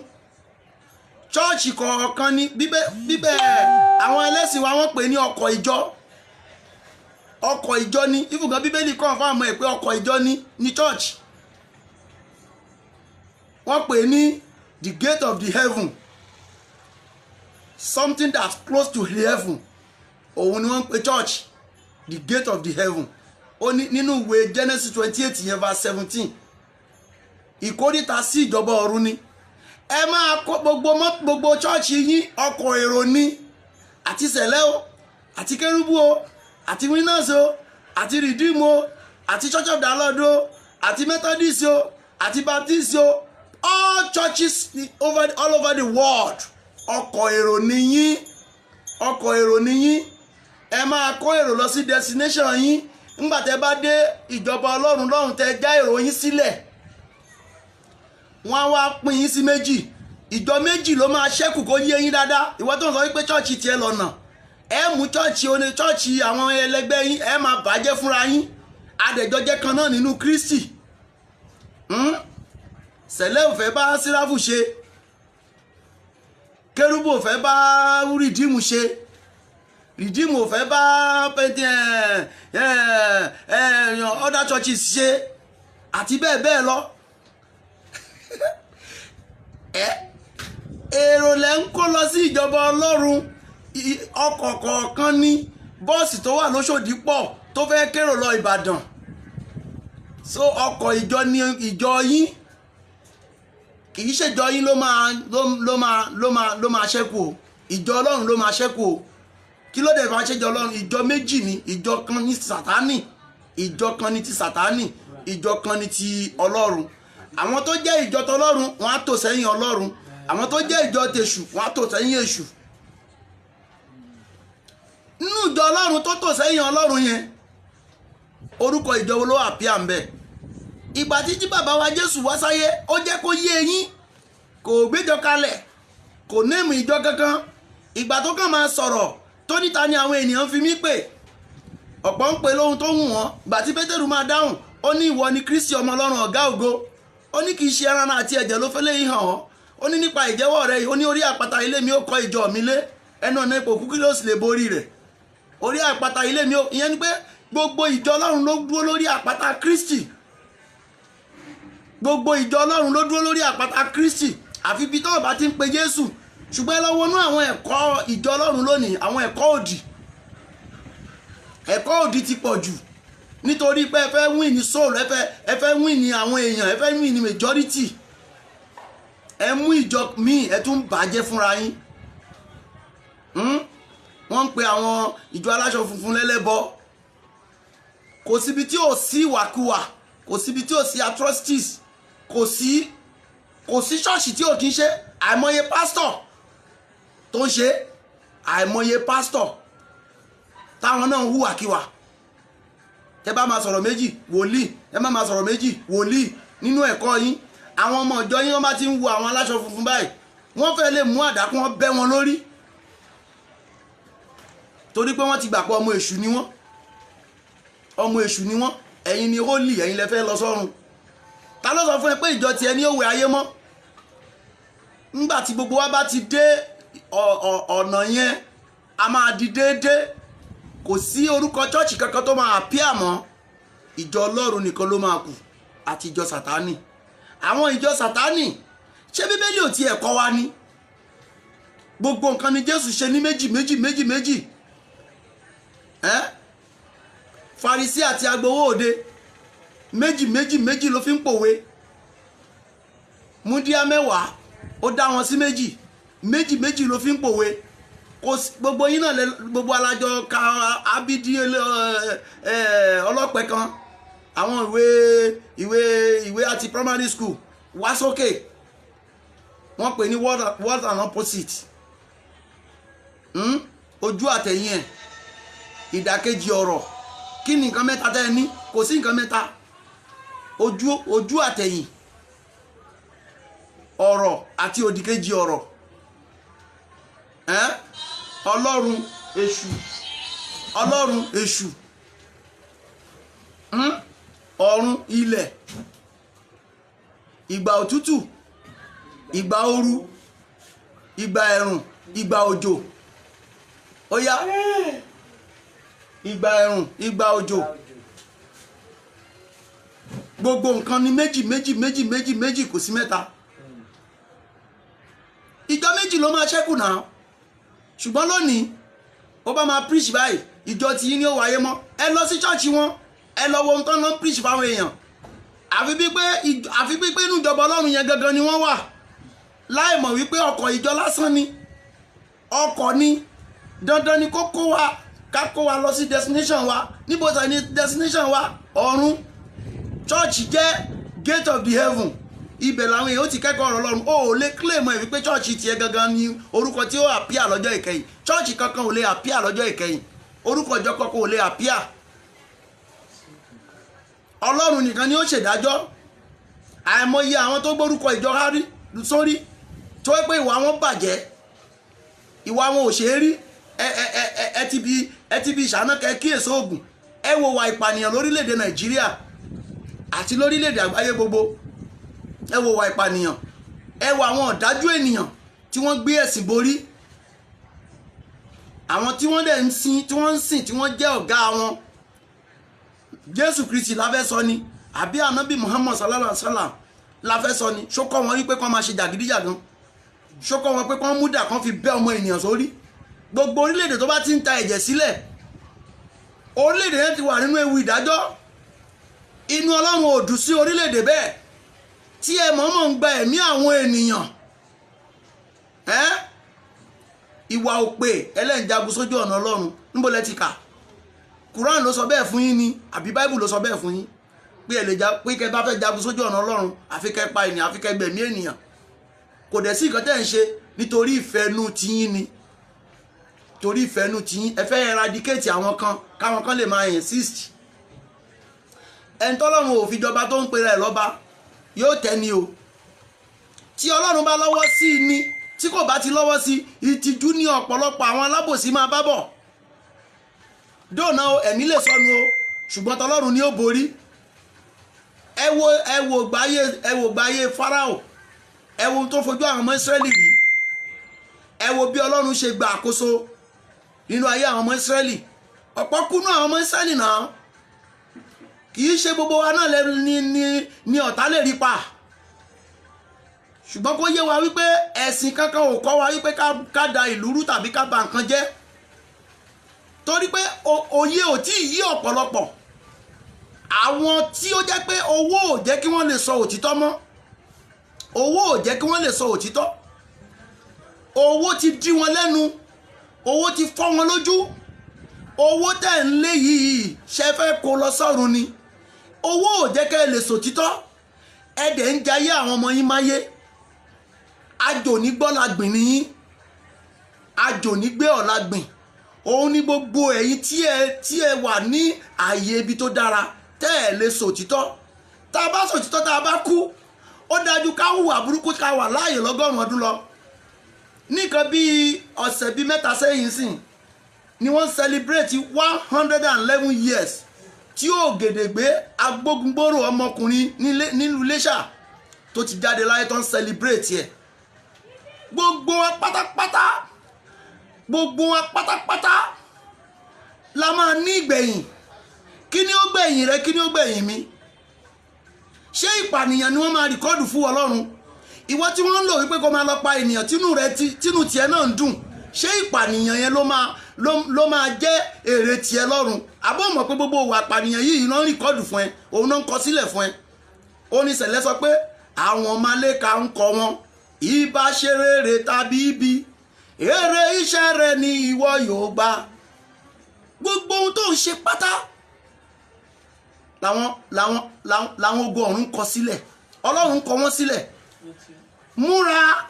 Church kọ̀ọ̀kan ní bíbẹ́ bíbẹ́. Àwọn ẹlẹ́sìn wa, wọ́n pè ní ọkọ̀ ìjọ. Ọkọ̀ ìjọ ní ìfúngàn. Bíbélì confirm ẹ̀ pé ọkọ̀ ìjọ ní church. Wọ́n pè ní the gate of the heaven, something that's close to the heaven. Òun ni wọ́n ń pè church, the gate of the heaven. Ó ní nínú ìwé Genesis 28 yẹn, verse 17, ìkóríta sí ìjọba ọ̀run ni. Ẹ máa kó gbogbo church yín, ọkọ̀ èrò ni. Àti Sẹ̀lẹ́ o, àti Kérúbù o, àti Winners o, àti Redeem o, àti Church of the Lord o, àti Methodist o, àti Baptist o, all churches all over the world, ọkọ̀ èrò ni yín. Ọkọ̀ èrò ni yín. Ẹ máa kó èrò lọ sí destination yín. Ńgbà tẹ́ bá dé ìjọba Ọlọ́run lọ́run, tẹ́ já èrò yín sílẹ̀, wọ́n á wá pín yín sí méjì. Ìjọ méjì ló máa ṣẹ́kù. Kó yé yín dáadáa. Ìwọ tó ń sọ wípé church tiẹ̀ lọ́nà, ẹ mú church oní church, àwọn ẹlẹgbẹ́ yín, ẹ máa bàjẹ́ fúnra yín. Adẹ̀jọ́jẹ́ kan náà nínú Kristi. Sẹ̀lẹ̀ ò fẹ́ bá Síráfù ṣe, Kérúbù ò fẹ́ bá Redeem ṣe, Redeem ò fẹ́ bá other churches ṣe, àti bẹ́ẹ̀ bẹ́ẹ̀ lọ. Èrò lẹ́ ń kó lọ sí ìjọba Ọlọ́run. Ọkọ̀ kọ̀ọ̀kan ní bọ́ọ̀sì tó wà lóṣòdì pọ̀ tó fẹ́ kérò lọ Ìbàdàn. So ọkọ̀ ìjọ ní ìjọ yín. Kì í ṣèjọ yín ló máa ló ló máa ló máa ló máa ṣẹ́kù o. Ìjọ Ọlọ́run ló máa ṣẹ́kù o. Kí ló dé máa ṣèjọ Ọlọ́run? Ìjọ méjì ni. Ìjọ kan ní Sàtánì, ìjọ kan ní ti Sàtánì, ìjọ kan ní ti Ọlọ́run. Àwọn tó jẹ́ ìjọ tọlọ́run, wọ́n á tò sẹ́yìn Ọlọ́run. Àwọn tó jẹ́ ìjọ tèṣù, wọ́n á tò sẹ́yìn èṣù. Nínú ìjọ Ọlọ́run tó tò sẹ́yìn Ọlọ́run yẹn, orúkọ ìjọ wo ló wà píà ń bẹ̀? Ìgbà tí jí bàbá wa Jésù wá sáyé, ó jẹ́ kó yé eyín. Kò gbéjọ kalẹ̀, kò name ìjọ kankan. Ìgbà tó kàn máa sọ̀rọ̀, tó níta ni àwọn ènìyàn fi mí pè? Ọ̀pọ̀ ń pè lóhun tó wù wọ́n. Ìgbà tí Pétérù máa dáhùn, ó ní ìwọ ni Kristi, ọmọ Ọlọ́run ọ̀gá ògo. Ó ní kì í ṣe ẹran àti ẹ̀jẹ̀ ló fẹ́lẹ́ yìí hàn ọ́. Ó ní nípa ìjẹ́wọ́ rẹ yìí, ó ní orí àpáta ilé mi ó kọ́ ìjọ mi lé, ẹnu ọ̀nà ipò kúkú ló sì lè borí rẹ̀. Orí àpáta ilé mi ó, ìyẹn ni pé gbogbo ìjọ Ọlọ́run ló dúró lórí àpáta Kristi. Gbogbo ìjọ Ọlọ́run ló dúró lórí àpáta Kristi. Àfi bí tọ́wọ́ bá ti ń pe Jésù. Ṣùgbọ́n ẹ lọ wọnú àwọn ẹ̀kọ́ ìjọ Ọlọ́run lónìí, àwọn ẹ̀kọ́ òdì, ẹ̀kọ́ òdì ti pọ̀ jù, nítorí pé ẹ fẹ́ win ní soul, ẹ fẹ́ win ní àwọn èèyàn, ẹ fẹ́ win ní majority. Ẹ mú ìjọ míì, ẹ tún bàjẹ́ fúnra yín. Wọ́n ń pe àwọn ìjọ aláṣọ funfun lẹ́lẹ́bọ. Kò síbi tí ò sí ìwàkuwà, kò síbi tí ò sí atrocities, kò sí ṣọ́ọ̀ṣì tí ò kí ń ṣe. Àìmọye pásítọ̀ tó ń ṣe, àìmọye pásítọ̀ táwọn náà ń hùwàkiwà. Tẹ bá máa sọ̀rọ̀ méjì, wòlíì. Ẹ má máa sọ̀rọ̀ méjì, wòlíì. Nínú ẹ̀kọ́ yín, àwọn ọmọ ìjọ yín, wọ́n bá ti ń wo àwọn aláṣọ funfun báyìí, wọ́n fẹ́ lè mú àdá kí wọ́n bẹ́ wọn lórí, torí pé wọ́n ti gbà pé ọmọ èṣù ni wọ́n, ọmọ èṣù ni wọ́n. Ẹ̀yin ni holy, ẹ̀yin lẹ fẹ́ lọ sọ́run. Ta ló sọ fún ẹ pé ìjọ tiẹ̀ ní òwe ayé mọ́? Ńgbà tí gbogbo wa bá ti dé ọ̀nà yẹn, a máa di déédéé. Kò sí orúkọ chọ́ọ̀chì kankan tó máa appear mọ́. Ìjọ Ọlọ́run nìkan ló máa kù àti ìjọ Sàtánì. Àwọn ìjọ Sàtánì, ṣé Bíbélì ò tiẹ̀ kọ́ wa ni? Gbogbo nǹkan ni Jésù ṣe ní méjì méjì, méjì méjì. Ẹ́ Farisí àti agbowó òde, méjì méjì méjì ló fi ń pòwe. Múndíá 10, ó dá wọn sí méjì méjì méjì ló fi ń pòwe. Kò sí gbogbo yín náà gbogbo alájọ ka abidi ọlọ́pẹ kan, àwọn ìwé àti primary school wá sókè. Wọ́n pè ní word and opposite. Ojú àtẹ̀yìn ẹ̀, ìdàkejì ọ̀rọ̀. Kí ni nǹkan mẹ́ta tẹ́ ẹ ní? Kò sí nǹkan mẹ́ta. Ojú àtẹ̀yìn ọ̀rọ̀ àti òdìkejì ọ̀rọ̀. Ẹ́n? Ọlọ́run, èṣù, Ọlọ́run, èṣù. Ọ̀run, ilẹ̀, ìgbà òtútù, ìgbà ooru, ìgbà ẹ̀rùn, ìgbà òjò. Ó yá, ìgbà ẹ̀rùn, ìgbà òjò. Gbogbo nǹkan ni méjì méjì méjì méjì méjì, kò sí mẹ́ta. Ìjọ méjì ló máa ṣẹ́kù náà. Ṣùgbọ́n lónìí, ó bá máa preach báyìí, ìjọ tí yín ní ó wáyé mọ́. Ẹ lọ sí church wọn, ẹ lọ wo ohun tó ń lọ preach fáwọn èèyàn. Àfi bí pé inú ìjọba Ọlọ́run yẹn gangan ni wọ́n wà, láì mọ̀ wípé ọkọ̀ ìjọ lásán ni. Ọkọ̀ ni dandan ni kó kó wa, ká kó wa lọ sí destination wa. Níbo sọ ni destination wa? Ọ̀run. Church jẹ́ gate of the heaven. Ibẹ̀ làwọn èèyàn ó ti kẹ́kọ̀ọ́ ọ̀rọ̀ Ọlọ́run. Ó ò lè claim ẹ̀ wípé church tiẹ̀ gangan ni orúkọ tí ó appear lọ́jọ́ ìkẹyìn. Church kankan ò lè appear lọ́jọ́ ìkẹyìn. Orúkọ ìjọ kankan ò lè appear. Ọlọ́run nìkan ni ó ṣèdájọ́. Àìmọye àwọn tó gbórúkọ ìjọ hárí sórí, tó wẹ́ pé ìwà wọn bàjẹ́, ìwà wọn ò ṣe é rí. Ẹ ẹ ẹ ẹ ẹ ti bi ìṣáná kẹ kíyèsí oògùn. Ẹ wo wà ìpànìyàn lórílẹ̀‐èdè Nàìjíríà àti lórílẹ̀‐èdè àgbáyé gbogbo. Ẹ wo wà ìpànìyàn, ẹ wo àwọn ọ̀dájú ènìyàn tí wọ́n gbé ẹ̀sìn borí, àwọn tí wọ́n dẹ̀ ń sìn, tí wọ́n ń sìn, tí wọ́n jẹ́ ọ̀gá wọn. Jésù Kristi la fẹ́ sọ ni, àbí Ànábì Muhammad sallallahu alaihi wa sallam la fẹ́ sọ ni? Ṣókọ́ wọn wípé kán máa ṣe jàgídíjàgan? Ṣókọ́ wọn pé kán mú dà kán fi bẹ́ ọmọ ènìyàn sórí? Gbogbo orílẹ̀-èdè tó bá ti ń ta ẹ̀jẹ̀ sílẹ̀, orílẹ̀-èdè yẹn ti wà nínú ewu ìdájọ́. Inú Ọlọ́run ò dùn sí orílẹ̀-èdè bẹ́ẹ̀ tí ẹ mọ̀ọ́mọ̀ ń gba ẹ̀mí àwọn ènìyàn. Ẹ́ ìwà òpè ẹlẹ́njagun sójú ọ̀nà Ọlọ́run, níbo lẹ ti kà? Quran ló sọ bẹ́ẹ̀ fún yín ni, àbí Bible ló sọ bẹ́ẹ̀ fún yín pé ẹ lè ja, pé kẹ bá fẹ́ jagun sójú ọ̀nà Ọlọ́run, àfi kẹ́ pa ènìyàn, àfi kẹ́ gbẹ̀mí ènìyàn? Kò dẹ̀ sí nǹkan tẹ́ ń ṣe, nítorí ìfẹ́nu tiyín ni, torí ìfẹ́nu tiyín. Ẹ fẹ́ eradicate àwọn kan, káwọn kan lè máa insist. Ẹni tọ́lọ́run ò fi jọba tó ń pera ẹ̀ lọ́ba, yóò tẹ́ ni o. Tí Ọlọ́run bá lọ́wọ́ sí i ni. Tí kò bá ti lọ́wọ́ sí i, ìtìjú ní ọ̀pọ̀lọpọ̀ àwọn alábòsí máa bá bọ̀ dóònà o. Ẹ̀mí lè sọnù o, ṣùgbọ́n tọlọ́run ni ó borí. Ẹ wo gbáyé, ẹ wo gbáyé Fáráò. Ẹ wo ohun tó fojú àwọn ọmọ Ísírẹ́lì rí. Ẹ wo bí Ọlọ́run ṣe gba àkóso nínú ayé àwọn ọmọ Ísírẹ́lì. Ọ̀pọ̀ kúnú àwọn ọmọ Ísírẹ́lì náà. Kì í ṣe gbogbo wa náà lẹ́nu ní ọ̀tá lè rí pa. Ṣùgbọ́n kó yé wa wípé ẹ̀sìn kankan ò kọ́ wa wípé ká da ìlú rú tàbí ká bà nǹkan jẹ́, torí pé òye ò tí ì yí ọ̀pọ̀lọpọ̀ àwọn tí ó jẹ́ pé owó ò jẹ́ kí wọ́n lè sọ òtítọ́ mọ́. Owó ò jẹ́ kí wọ́n lè sọ òtítọ́. Owó ti dí wọn lẹ́nu, owó ti fọ́ wọn lójú. Owó tẹ̀ ń lé yìí, ṣe fẹ́ kó lọ sọ́run ni? Owó ò jẹ́ kẹ́ ẹ lè sòtítọ́. Ẹ dẹ̀ ń jayé àwọn ọmọ yín máyé. Àjò ní gbọ́ la gbìn níyín, àjò ní gbé ọ̀la gbìn. Òun ní gbogbo ẹ̀yin tí ẹ wà ní ààyè ibi tó dára, tẹ́ ẹ lè sòtítọ́. Tá a bá sòtítọ́, tá a bá kú, ó dájú ká hùwà burúkú, ká wà láàyè lọ́gọ́rùn-ún ọdún lọ. Nìkan bíi ọ̀sẹ̀ bíi 3 sẹ́yìn sìn ni wọ́n celebrate 111 years tí Ògèdèngbé Agbógungbòrò, ọmọkùnrin nílùú Iléṣà tó ti jáde láyé, tó ń celebrate ẹ̀. Gbogbo wa pátápátá, gbogbo wa pátápátá la máa ní ìgbẹ̀yìn. Kí ni ó gbẹ̀yìn rẹ? Kí ni ó gbẹ̀yìn mi? Ṣé ìpànìyàn ni wọ́n máa record fún Ọlọ́run? Ìwọ tí wọ́n ń lò wípé kó máa lọ pa ènìyàn, tínú rẹ tínú tiẹ̀ náà ń dùn, ṣé ìpànìyàn yẹn ló máa jẹ́ èrè tiẹ̀ lọ́run? Àbọ̀ mọ̀ pé gbogbo ìwà ìpànìyàn yìí náà ń record fún ẹ, òun náà ń kọ sílẹ̀ fún ẹ. Ó ní sẹ̀lẹ̀ sọ pé àwọn màlẹ́kà ń kọ wọn, ìbá ṣe rere tàbí ibi, èrè iṣẹ́ rẹ ni ìwọ yóò gbà. Gbogbo ohun tó ń ṣe pátá làwọn ogun ọ̀run kọ sílẹ̀. Ọlọ́run kọ wọ́n sílẹ̀. Múra.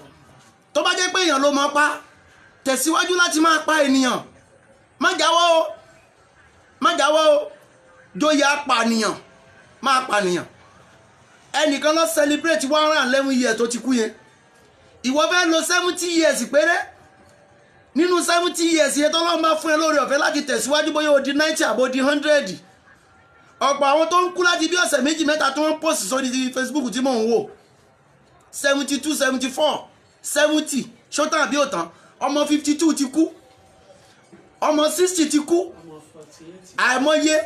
Tó bá jẹ́ pé èèyàn ló mọ̀ pa, tẹ̀síwájú láti máa pa ènìyàn. Má jáwọ́ o, má jáwọ́ o. Jóyè apànìyàn, máa pànìyàn. Ẹnìkan lọ celebrate 111 years tó ti kú yẹn. Ìwọ fẹ́ lo 70 years péré. Nínú 70 years yẹn, tọ́lọ́run bá fún ẹ lórí ọ̀fẹ́ láti tẹ̀síwájú, bóyá o di 90 àbó di 100. Ọ̀pọ̀ àwọn tó ń kú láti bí ọ̀sẹ̀ 2, 3 tó ń post sórí ti Facebook tí mò ń wò, 72, 74, 70, ṣótàn àbí òtàn? Ọmọ 52 ti kú, ọmọ 60 ti kú. Ọmọ 48. Àìmọye.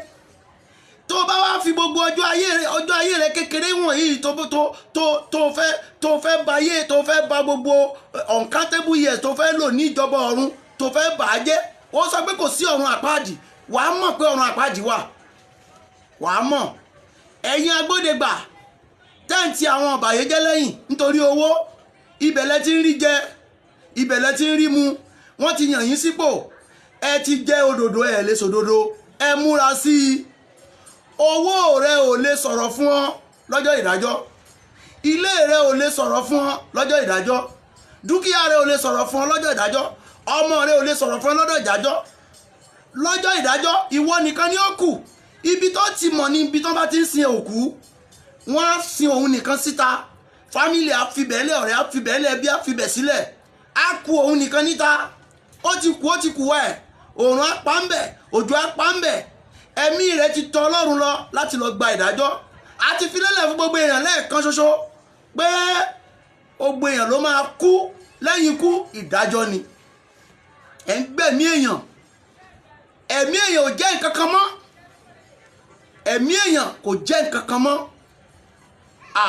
Tó bá wá fi gbogbo ọjọ́ ayé rẹ kékeré wọ̀nyí tó fẹ́ ba ayé, tó fẹ́ ba gbogbo uncountable years tó fẹ́ lò ní ìjọba ọ̀run, tó fẹ́ bà á jẹ́, ó sọ pé kò sí ọ̀run àpáàdì. Wàá mọ̀ pé ọ̀run àpáàdì wà, wàá mọ̀. Ẹ̀yin agbódegbà tẹ́ǹtì àwọn ọ̀bàyéjẹ́ lẹ́yìn nítorí owó, ibẹ̀ lẹ ti ń rí jẹ, ibẹ̀ lẹ ti ń rí mu. Wọ́n ti yàn yín sípò, ẹ ti jẹ́ òdòdó, ẹ lè sòdodo. Ẹ múra sí i. Owó rẹ ò lè sọ̀rọ̀ fún ọ lọ́jọ́ ìdájọ́. Ilé rẹ ò lè sọ̀rọ̀ fún ọ lọ́jọ́ ìdájọ́. Dúkìá rẹ ò lè sọ̀rọ̀ fún ọ lọ́jọ́ ìdájọ́. Ọmọ rẹ ò lè sọ̀rọ̀ fún ọ lọ́jọ́ ìdájọ́. Lọ́jọ́ ìdájọ́, ìwọ nìkan ni ó kù. Ibi tó ti mọ̀ ní ibi tó bá ti ń sin òkú. Wọ́n á sin òun nìkan síta. Family á fi bẹ́ẹ̀lẹ̀, ọ̀rẹ́ á fi bẹ́ẹ̀lẹ̀, ẹbí á fi bẹ̀ sílẹ̀, á kù òun nìkan níta. Ó ti kú, ó ti kú ẹ̀. Òòrùn á pa ń bẹ̀, òjò á pa ń bẹ̀. Ẹ̀mí rẹ̀ ti tọ̀ Ọlọ́run lọ láti lọ gba ìdájọ́. A ti fi lélẹ̀ fún gbogbo èèyàn lẹ́ẹ̀kan ṣoṣo pé gbogbo èèyàn ló máa kú, lẹ́yìn ikú ìdájọ́ ni. Ẹ̀ ń gbẹ̀mí èèyàn. Ẹ̀mí èèyàn ò jẹ́ nǹkan kan mọ́. Ẹ̀mí èèyàn kò jẹ́ nǹkan kan mọ́. À,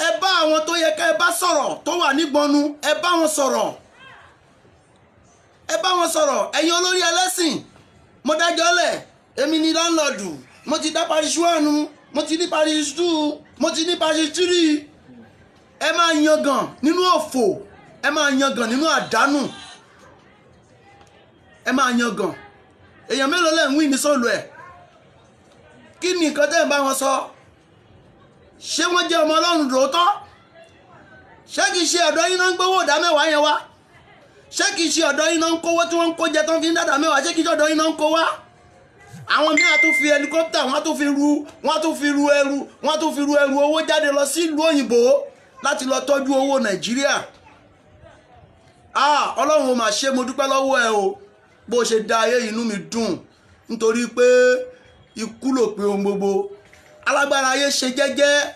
ẹ bá àwọn tó yẹ ká ẹ bá sọ̀rọ̀ tó wà nígbọnnu, ẹ bá wọn sọ̀rọ̀, ẹ bá wọn sọ̀rọ̀. Ẹ̀yin olórí ẹlẹ́sìn, mo dájọ́ lẹ̀, èmi ni landlord, mo ti dá parish 1, mo ti ní parish 2, mo ti ní parish 3. Ẹ máa yangàn nínú òfò, ẹ máa yangàn nínú àdánù, ẹ máa yangàn. Èèyàn mélòó lẹ̀ ń wí ní sọ́ọ̀lù ẹ̀? Kí ni nǹkan tẹ́ ẹ̀ bá wọn sọ? Ṣé wọ́n jẹ́ ọmọ Ọlọ́run lóòótọ́? Ṣé kìí ṣe ọ̀dọ́ yín náà ń gbówó ìdá mẹ́wàá yẹn wá? Ṣé kìí ṣe ọ̀dọ́ yín náà ń kówó tí wọ́n ń kó jẹ tán fi ń dàdà mẹ́wàá? Ṣé kìí ṣe ọ̀dọ́ yín náà ń kó wá? Àwọn míì á tún fi helicopter, wọ́n á tún fi ru ẹrù owó jáde lọ sí ìlú òyìnbó láti lọ tọ́jú owó Nàìjíríà. Ah, Ọlọ́run, ó mà ṣe, mo dúpẹ́ lọ́wọ́ ẹ o. Bó ṣe dá ayé, inú mi dùn, nítorí pé ikú ló pé ohun gbogbo. Alágbára ayé, ṣe jẹ́jẹ́,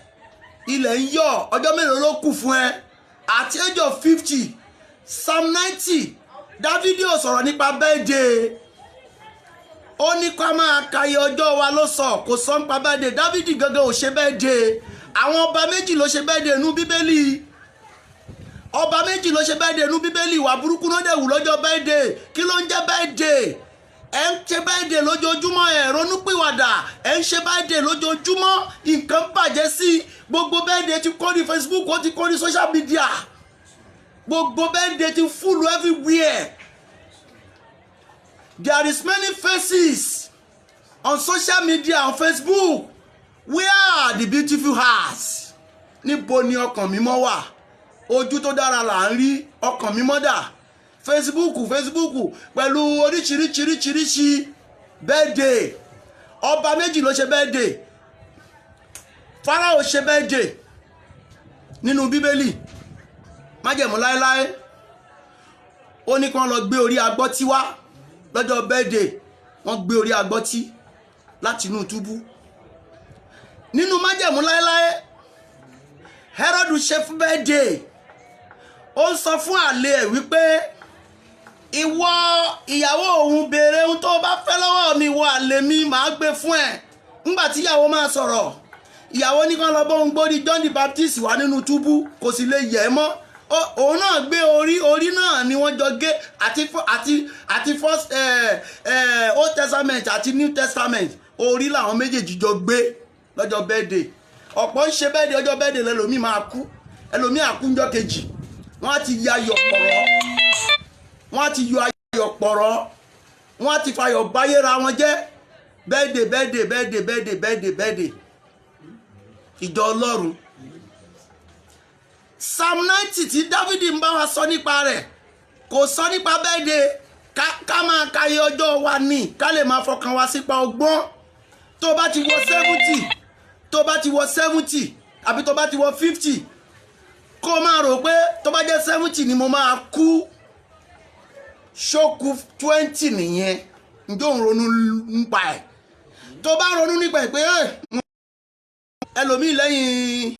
ilẹ̀ ń yọ̀. Ọjọ́ mélòó ló kù fún ẹ at age of 50? Psalm 90, Dávidi ò sọ̀rọ̀ nípa birthday. Ó ní ká máa ka iye ọjọ́ wa ló sọ, kò sọ nípa birthday. Dávidi gangan ò ṣe birthday. Àwọn ọba méjì ló ṣe birthday nú Bíbélì. Ọba méjì ló ṣe birthday nú Bíbélì. Ìwà burúkú náà dẹ̀ wù lọ́jọ́ birthday. Kí ló ń jẹ́ birthday? Ẹ ń ṣe birthday lójoojúmọ́, ẹ ronúpìwàdà. Ẹ ń ṣe birthday lójoojúmọ́, nǹkan bàjẹ́ sí i. Gbogbo birthday ti kọ́ ní Facebook, ó ti kọ́ ní social media. Gbogbo birthday ti full everywhere. There is many faces on social media, on Facebook. Where are the beautiful hearts? Níbo ni ọkàn mímọ́ wà? Ojú tó dára là ń rí, ọkàn mímọ́ dà? Facebook, Facebook pẹ̀lú oríṣiríṣiríṣiríṣi birthday. Ọba méjì ló ṣe birthday. Fáráò ṣe birthday nínú Bíbélì Májẹ̀mú Láéláé. Ó ní kí wọ́n lọ gbé orí agbọ́tí wá lọ́jọ́ birthday. Wọ́n gbé orí agbọ́tí láti inú túbú. Nínú Májẹ̀mú Láéláé, Herod ṣe fún birthday. Ó ń sọ fún àlè ẹ̀ wípé ìwọ ìyàwó òun, béèrè ohun tó bá fẹ́ lọ́wọ́ mi, ìwọ àlè mi, màá gbé fún ẹ. Ńgbà tí ìyàwó máa sọ̀rọ̀, ìyàwó ní kán lọ bóun gbórí John the Baptist wá nínú túbú, kò sì lè yẹ̀ ẹ́ mọ́. Òun náà gbé orí. Orí náà ni wọ́n jọ gé àti first Old Testament àti New Testament. Orí làwọn méjèèjì jọ gbé lọ́jọ́ birthday. Ọ̀pọ̀ ń ṣe birthday. Ọjọ́ birthday lẹ́lòmíì máa kú, ẹlòmíì àkúnjọ́ kejì. Wọ́n á ti ya ayọ̀ pọ̀rọ̀, wọ́n á ti yọ ayọ̀ pọ̀rọ̀, wọ́n á ti fayọ̀ báyéra wọn jẹ́. Birthday, birthday, birthday, birthday, birthday, birthday. Ìjọ Ọlọ́run, Psalm 90 tí Dávidi ń bá wa sọ nípa rẹ̀, kò sọ nípa birthday. Ká máa ka iye ọjọ́ wa ní, ká lè máa fọkàn wa sípa ọgbọ́n. Tó bá ti wọ 70, tó bá ti wọ 70, àbí tó bá ti wọ 50, kó máa rò pé tó bá jẹ́ 70 ni mo máa kú, ṣókù 20 nìyẹn. Ǹjẹ́ òun ronú nípa ẹ̀? Tó bá ronú nípa ẹ̀ pé ẹlòmíì lẹ́yìn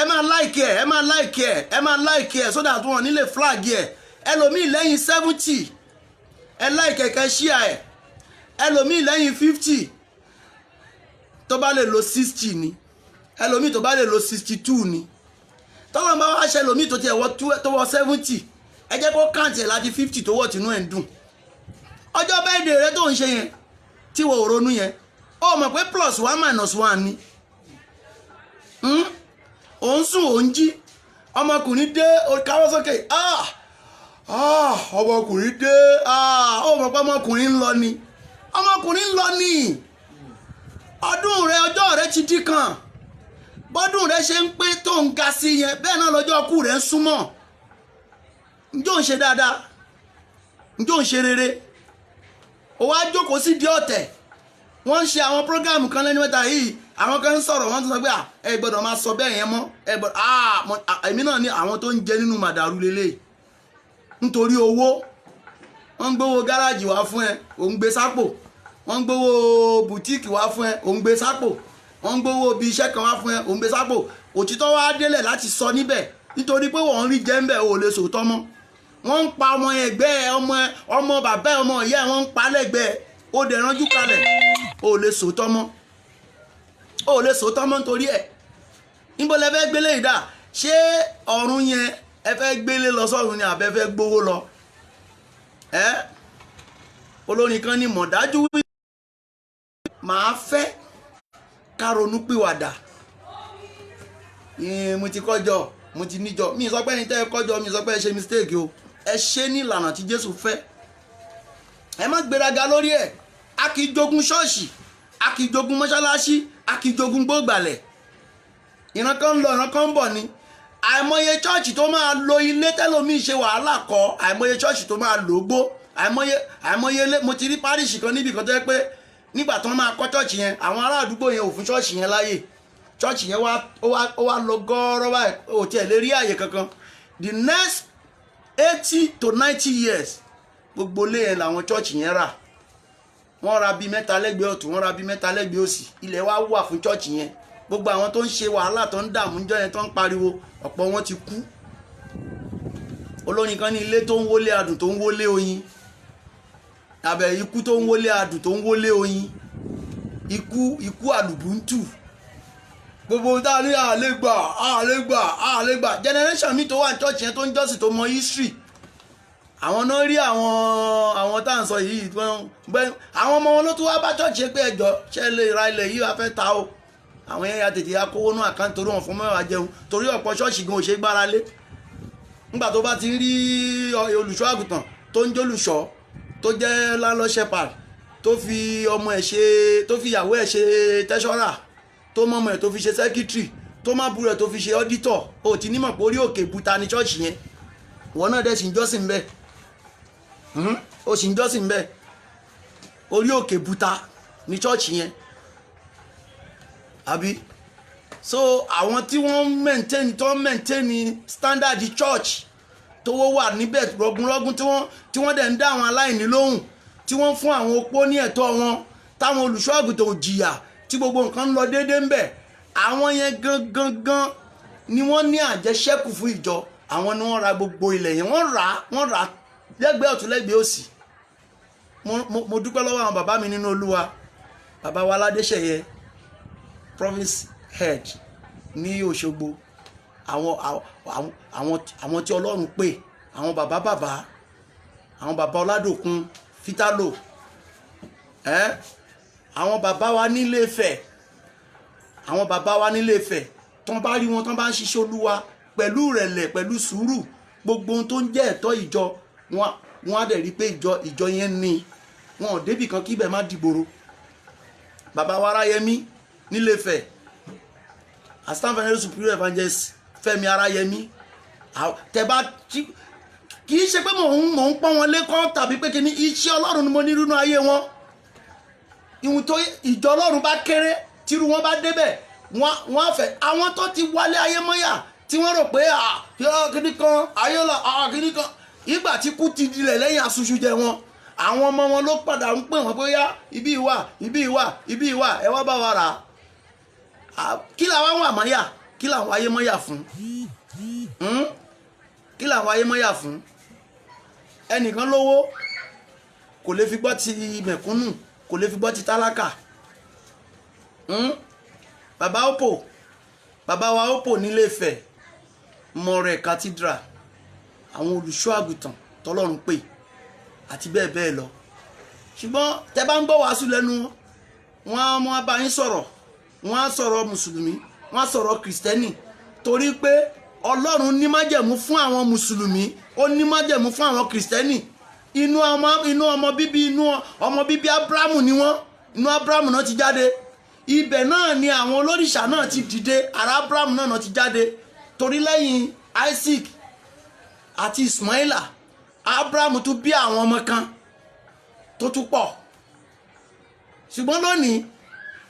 ẹ máa like ẹ, ẹ máa like ẹ, ẹ máa like ẹ, so that wọn nílé flag ẹ. Ẹlòmíì lẹ́yìn 70, ẹ like ẹ, kẹ́ share ẹ. Ẹlòmíì lẹ́yìn 50, tó bá lè lo 60 ni. Ẹlòmíì tó bá lè lo 62 ni. Tọ́lọ́ bá wá ṣe ẹlòmíì tó tiẹ̀ wọ tó wọ 70, ẹ jẹ́ kó count ẹ̀ láti 50 tó wọ̀ tínú ẹ̀ ń dùn. Ọjọ́ birthday rẹ tó ń ṣe yẹn tí wọ́n ò ronú yẹn, ó mọ̀ pé plus one minus one ni. Òun sùn, òun jí, ọmọkùnrin dé, ó káwọ́ sókè, ah ah, ọmọkùnrin dé, ah. Ó mọ̀ pé ọmọkùnrin ń lọ ni, ọmọkùnrin ń lọ ni. Ọdún rẹ, ọjọ́ rẹ ti dín kan. Bọ́dún rẹ ṣe ń pé tó ń ga sí yẹn, bẹ́ẹ̀ náà lọ́jọ́ ọkú rẹ ń súnmọ́. Njó ń ṣe dáadáa? Njó ń ṣe rere? Ó wá jókòó sí di ọ̀tẹ̀. Wọ́n ń ṣe àwọn program kan lẹ́nu mẹ́ta yìí. Àwọn kan ń sọ̀rọ̀, wọ́n tún sọ pé ẹ gbọ́dọ̀ máa sọ bẹ́ẹ̀ yẹn mọ́, ẹ gbọ́dọ̀ èmi náà ní àwọn tó ń jẹ nínú màdàrú lélẹ̀ nítorí owó. Wọ́n ń gbówó gáràjì wá fún ẹ, ò ń gbé sápò. Wọ́n ń gbówó boutique wá fún ẹ, ò ń gbé sápò. Wọ́n ń gbówó ibi iṣẹ́ kan wá fún ẹ, ò ń gbé sápò. Òtítọ́ wá délẹ̀ láti sọ níbẹ̀, nítorí pé wọ́n ń rí jẹ́ ń bẹ̀, ò lè sòótọ́ mọ́. Wọ́n ń pa ọmọ ẹgbẹ́ ẹ, ọmọ ẹ, ọmọ bàbá ẹ, ọmọ ìyá ẹ, wọ́n ń pa lẹ́gbẹ̀ẹ́. Ó dẹ̀ ránjú kalẹ̀, ò lè sòótọ́ mọ́, ò lè sòótọ́ mọ́ nítorí ẹ̀. Níbo lẹ fẹ́ gbélé ìdá? Ṣé ọ̀run yẹn ẹ fẹ́ gbélé lọ sọ́run ni, àbẹ fẹ́ gbówó lọ? Ẹ́ olórin kan ní mọ̀dájú wí màá fẹ́ ká ronú pìwàdà. Mo ti kọ́jọ, mo ti níjọ. Mi sọ pé ẹni tẹ́ ẹ kọ́jọ, mi sọ pé ẹ ṣe mistake o. Ẹ ṣe ní ìlànà tí Jésù fẹ́. Ẹ má gbéraga lórí ẹ̀. A kì í jogún ṣọ́ọ̀ṣì, a kì í jogún mọ́ṣáláṣí, a kì í jogún gbógbàlẹ̀. Ìran kan ń lọ, ìran kan ń bọ̀ ni. Àìmọye church tó máa lo ilé tẹ́lómi ṣe wàhálà kọ́, àìmọye church tó máa lò ó gbó, àìmọye ilé. Mo ti rí parish kan níbi kan tó yẹ pé nígbà tó máa kọ́ church yẹn, àwọn ará àdúgbò yẹn ò fún church yẹn láàyè. Church yẹn wá ó wá lọ gọ́ọ́rọ́ báyìí, ò tiẹ̀ lè rí àyè kankan. The next 80 to 90 years, gbogbo ilé yẹn làwọn church yẹn rà. Wọ́n ra bíi mẹ́ta lẹ́gbẹ̀ẹ́ ọ̀tún, wọ́n ra bíi mẹ́ta lẹ́gbẹ̀ẹ́ òsì. Ilẹ̀ wa wà fún church yẹn. Gbogbo àwọn tó ń ṣe wàhálà, tó ń dààmú jọ yẹn, tó ń pariwo, ọ̀pọ̀ wọn ti kú. Olórin kan ní ilé tó ń wọlé adùn, tó ń wọlé oyin, àbẹ̀ ikú tó ń wọlé adùn, tó ń wọlé oyin, ikú, ikú àlùbùntù. Gbogbo tá a ní àlè gbà, àlè gbà, àlè gbà. Generation mi tó wà ní church yẹn, tó ń jọ́sìn, tó mọ history, àwọn náà rí àwọn tá à ń sọ yìí, gbẹ àwọn ọmọ wọn ló tún wá bá church yẹn pé, "Ẹjọ́, ṣe lè ra ilẹ̀ yìí? Wá fẹ́ ta o." Àwọn yẹn ya tètè ya kówó náà àkáǹtì, torí wọn fún mẹ́wàá jẹun, torí ọ̀pọ̀ ṣọ́ọ̀ṣì gan ò ṣe gbára lé. Nígbà tó bá ti rí olùṣọ́ àgùntàn tó ń jólùṣọ́, tó jẹ́ landlord shepherd, tó fi ọmọ ẹ̀ ṣe, tó fi ìyàwó ẹ̀ ṣe treasurer, tó mọ́mọ́ ẹ̀ tó fi ṣe secretary, tó má bu rẹ̀ tó fi ṣe auditor, ó ti nímọ̀ pé orí òkè buta ní ṣọ́ọ̀ṣì yẹn. Ìwọ náà dẹ̀ sì ń jọ́sìn bẹ́ẹ̀, ó sì ń jọ́sìn bẹ́ẹ̀. Orí òkè buta ní ṣọ́ọ̀ṣì yẹn, àbí? So àwọn tí wọ́n maintain, tó maintain standard church, tówó wà níbẹ̀ rọgúnrọgún, tí wọ́n dẹ̀ ń dá àwọn aláìní lóhùn, tí wọ́n fún àwọn opó ní ẹ̀tọ́ wọn, táwọn olùṣọ́ àgùntàn ò jìyà, tí gbogbo nǹkan ń lọ déédéé ń bẹ̀, àwọn yẹn gangan gan ni wọ́n ní àjẹṣẹ́kù fún ìjọ. Àwọn ni wọ́n ra gbogbo ilẹ̀ yẹn. Wọ́n rà á, wọ́n rà á lẹ́gbẹ̀ẹ́ ọ̀tún, lẹ́gbẹ̀ẹ́ òsì. Mo dúpẹ́ lọ́wọ́ àwọn bàbá mi nínú Olúwa, bàbá wa Aládéṣẹ̀yẹ, province head ní Òṣogbo, àwọn tí Ọlọ́run pè, àwọn bàbá bàbá, àwọn bàbá Ọládòkun Fítálò ẹ, àwọn bàbá wa nílé Ifẹ̀, àwọn bàbá wa nílé Ifẹ̀. Tán bá rí wọn, tán bá ń ṣiṣẹ́ Olúwa pẹ̀lú ìrẹ̀lẹ̀, pẹ̀lú sùúrù, gbogbo ohun tó ń jẹ́ ẹ̀tọ́ ìjọ wọn, wọn á dẹ̀ rí pé ìjọ yẹn ní wọn ò débì kan kí ibẹ̀ má dìgboro. Bàbá wa Aráyẹmí nílé Ifẹ̀, Assistant Venerable Superior Evangelist Fẹ́mi Aráyẹmí, tẹ bá kì í ṣe pé mò ń pọ́n wọn lẹ́kọ́ tàbí pé kí ni, iṣẹ́ Ọlọ́run ni mo ní nínú ayé wọn. Ìhun tó ìjọ Ọlọ́run bá kéré, tírú wọn bá débẹ̀, wọ́n á fẹ́ àwọn tó ti wálé ayé mọ́yà, tí wọ́n rò pé kíní kan ayé lọ, kíní kan. Ìgbà tí kú ti dilẹ̀ lẹ́yìn asusu jẹ wọn, àwọn ọmọ wọn ló padà ń pè wọ́n bóyá ibi ìwà, ibi ìwà, ibi ìwà, ẹ wá bá wa rà á. Kí làwọn wà mọ́yà? Kí làwọn ayé mọ́yà fún? Kí làwọn ayé mọ́yà fún? Ẹnìkan lówó, kò lè fi gbọ́ ti mẹ̀kúnnù, kò lè fi gbọ́ ti tálákà. Bàbá Opo, bàbá wa Opo nílé Ifẹ̀, Mọ̀rẹ̀ Cathedral, àwọn olùṣọ́ àgùntàn tọ́lọ́run pè àti bẹ́ẹ̀ bẹ́ẹ̀ lọ. Ṣùgbọ́n tẹ́ bá ń gbọ́ wàásù lẹ́nu wọn, á mú bá yín sọ̀rọ̀, wọ́n á sọ̀rọ̀ mùsùlùmí, wọ́n á sọ̀rọ̀ kìrìsìtẹ́nì, torí pé Ọlọ́run ní májẹ̀mú fún àwọn mùsùlùmí, ó ní májẹ̀mú fún àwọn kìrìsìtẹ́nì. Inú ọmọ bíbí Abrahamu ni wọ́n. Inú Abrahamu náà ti jáde. Ibẹ̀ náà ni àwọn olórìṣà náà ti dìde. Ara Abrahamu náà ti jáde, torí lẹ́yìn Isaac àti Ismaila, Abrahamu tún bí àwọn ọmọ kan tó tún pọ̀. Ṣùgbọ́n lónìí,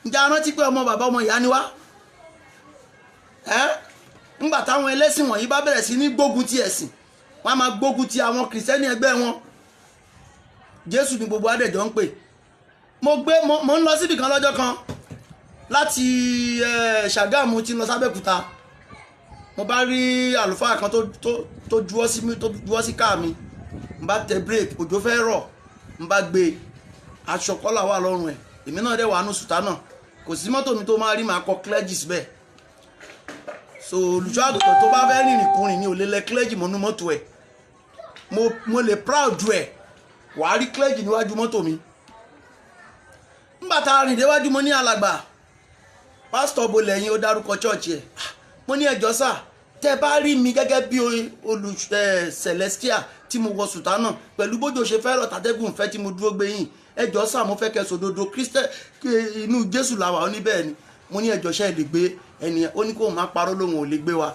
ǹjẹ́ a rántí pé ọmọ bàbá, ọmọ ìyá ni wá? Ẹ́ ńgbà táwọn ẹlẹ́sìn wọ̀nyí bá bẹ̀rẹ̀ sí ní gbógun ti ẹ̀sìn, wọ́n á máa gbógun ti àwọn kìrìsìtẹ́nì ẹgbẹ́ wọn. Jésù ni gbogbo adẹ̀jọ́ ń pè. Mo gbé mo ń lọ síbì kan lọ́jọ́ kan láti Ṣàgámù tí ń lọ sábẹ́kúta. Mo bá rí àlùfáà kan tó juwọ́ sí mi, tó juwọ́ sí káà mi. N bá tẹ brake, òjò fẹ́ rọ̀. N bá gbé aṣọ kọ́là wà lọ́rùn ẹ̀, èmi náà dẹ̀ wà nù sùtánà. Kò sí mọ́tò mi tó máa rí, màá kọ clergy síbẹ̀. So olùṣọ́ àgùntàn tó bá fẹ́ rìnrìn kùnrin ní ò lè lẹ clergy mọ́nú mọ́tò ẹ̀. Mo lè proud ẹ̀, wàá rí clergy níwájú mọ́tò mi. Nígbà tá a rìn déwájú, mo ní, "Alàgbà pásítọ̀, bo lẹ́yìn?" Ó dárúkọ church ẹ̀. Mo ní, "Ẹjọ́ sà, tẹ́ bá rí mi gẹ́gẹ́ bí olù celestial tí mo wọ sùtánà, pẹ̀lú bójú ṣe fẹ́ràn, tàtẹ́gùn fẹ́, tí mo dúró gbé yín, ẹjọ́ sà, mo fẹ́ kẹ́ sòdodo. Christian, inú Jésù làwà." Ó ní bẹ́ẹ̀ ni. Mo ní, "Ẹjọ́, ṣe lè gbé ẹni?" Ó ní kóun má parọ́, lóhun ò lè gbé wa.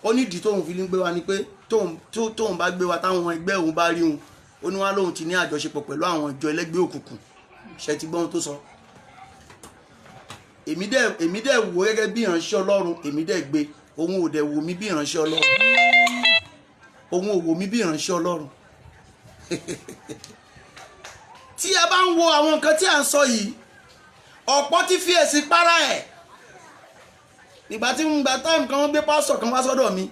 Ó ní ìdí tóun fi ní gbé wa ni pé tóun bá gbé wa, táwọn ẹgbẹ́ òun bá rí òun, ó ní wá lóhun ti ní àjọṣepọ̀ pẹ̀lú àwọn ìjọ ẹlẹ́gbẹ́ òkùnkùn. Ṣe ti gbọ́ ohun tó sọ? Èmi dẹ̀ wò gẹ́gẹ́ bí ìránṣẹ́ Ọlọ́run, èmi dẹ̀ gbé. Òun ò dẹ̀ wò mí bí ìránṣẹ́ Ọlọ́run, òun ò wò mí bí ìránṣẹ́ Ọlọ́run. Tí a bá ń wo àwọn nǹkan tí à ń sọ yìí, ọ̀pọ̀ ti fi ẹ̀sìn para ẹ̀. Ìgbà tí ń gba time kan, wọ́n gbé pásítọ̀ kan wá sọ́dọ̀ mi.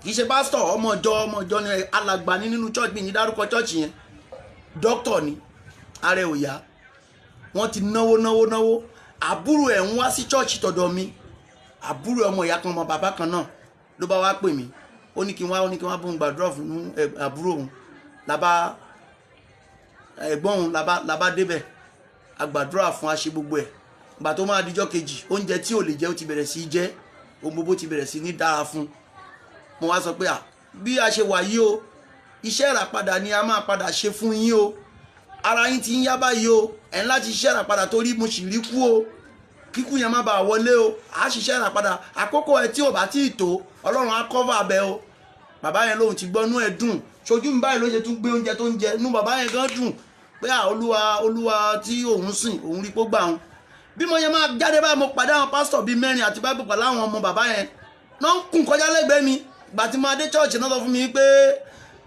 Kì í ṣe pásítọ̀, ọmọ ìjọ ni, alàgbà ní nínú church mi ní dárúkọ church yẹn. Dókítà ni, ààrẹ ò yá, wọ́n ti náwó náwó náwó. Àbúrò ẹ̀ ń wá sí church tọ̀dọ̀ mi. Àbúrò ọmọ ìyá kan, ọmọ bàbá kan náà, ló bá wá pè mí. Ó ní kí n wá, ó ní kí n wá bóun gbàdúrà fún àbúrò òun, làbá ẹ̀gbọ́n òun. Làbá débẹ̀, àgbàdúrà fún, a ṣe gbogbo ẹ̀. Ìgbà tó máa dijọ́ kejì, oúnjẹ tí ò lè jẹ, ó ti bẹ̀rẹ̀ sí í jẹ. Ohun gbogbo ti bẹ̀rẹ̀ sí ní dára fún. Mo wá sọ pé à bí a ṣe wà yìí o, iṣẹ́ ìràpadà ni a máa padà ṣe fún yín o. Ara yín ti ń yá báyìí o, ẹ̀ ń láti ṣiṣẹ́ ìràpadà torí mo sì rí kú o, kíkú yẹn má bàa wọlé o. À á ṣiṣẹ́ ìràpadà. Àkókò ẹ tí ò bá tí ì tó, Ọlọ́run á cover abẹ o. Bàbá yẹn lóhun ti gbọ́, inú ẹ̀ dùn. Ṣojú mi báyìí ló ṣe tún gbé oúnjẹ tó ń jẹ, inú bàbá yẹn gan dùn pé à Olúwa, Olúwa tí òun sìn, òun rí pó gbà òun. Bí mo yẹn máa jáde báyìí, mo pàdé àwọn pásítọ̀ bíi mẹ́rin àti báìbù pẹ̀lú àwọn ọmọ bàbá yẹn náà ń kùn kọjá lẹ́gbẹ̀ẹ́ mi. Gbà tí mo adé church náà, sọ fún mi pé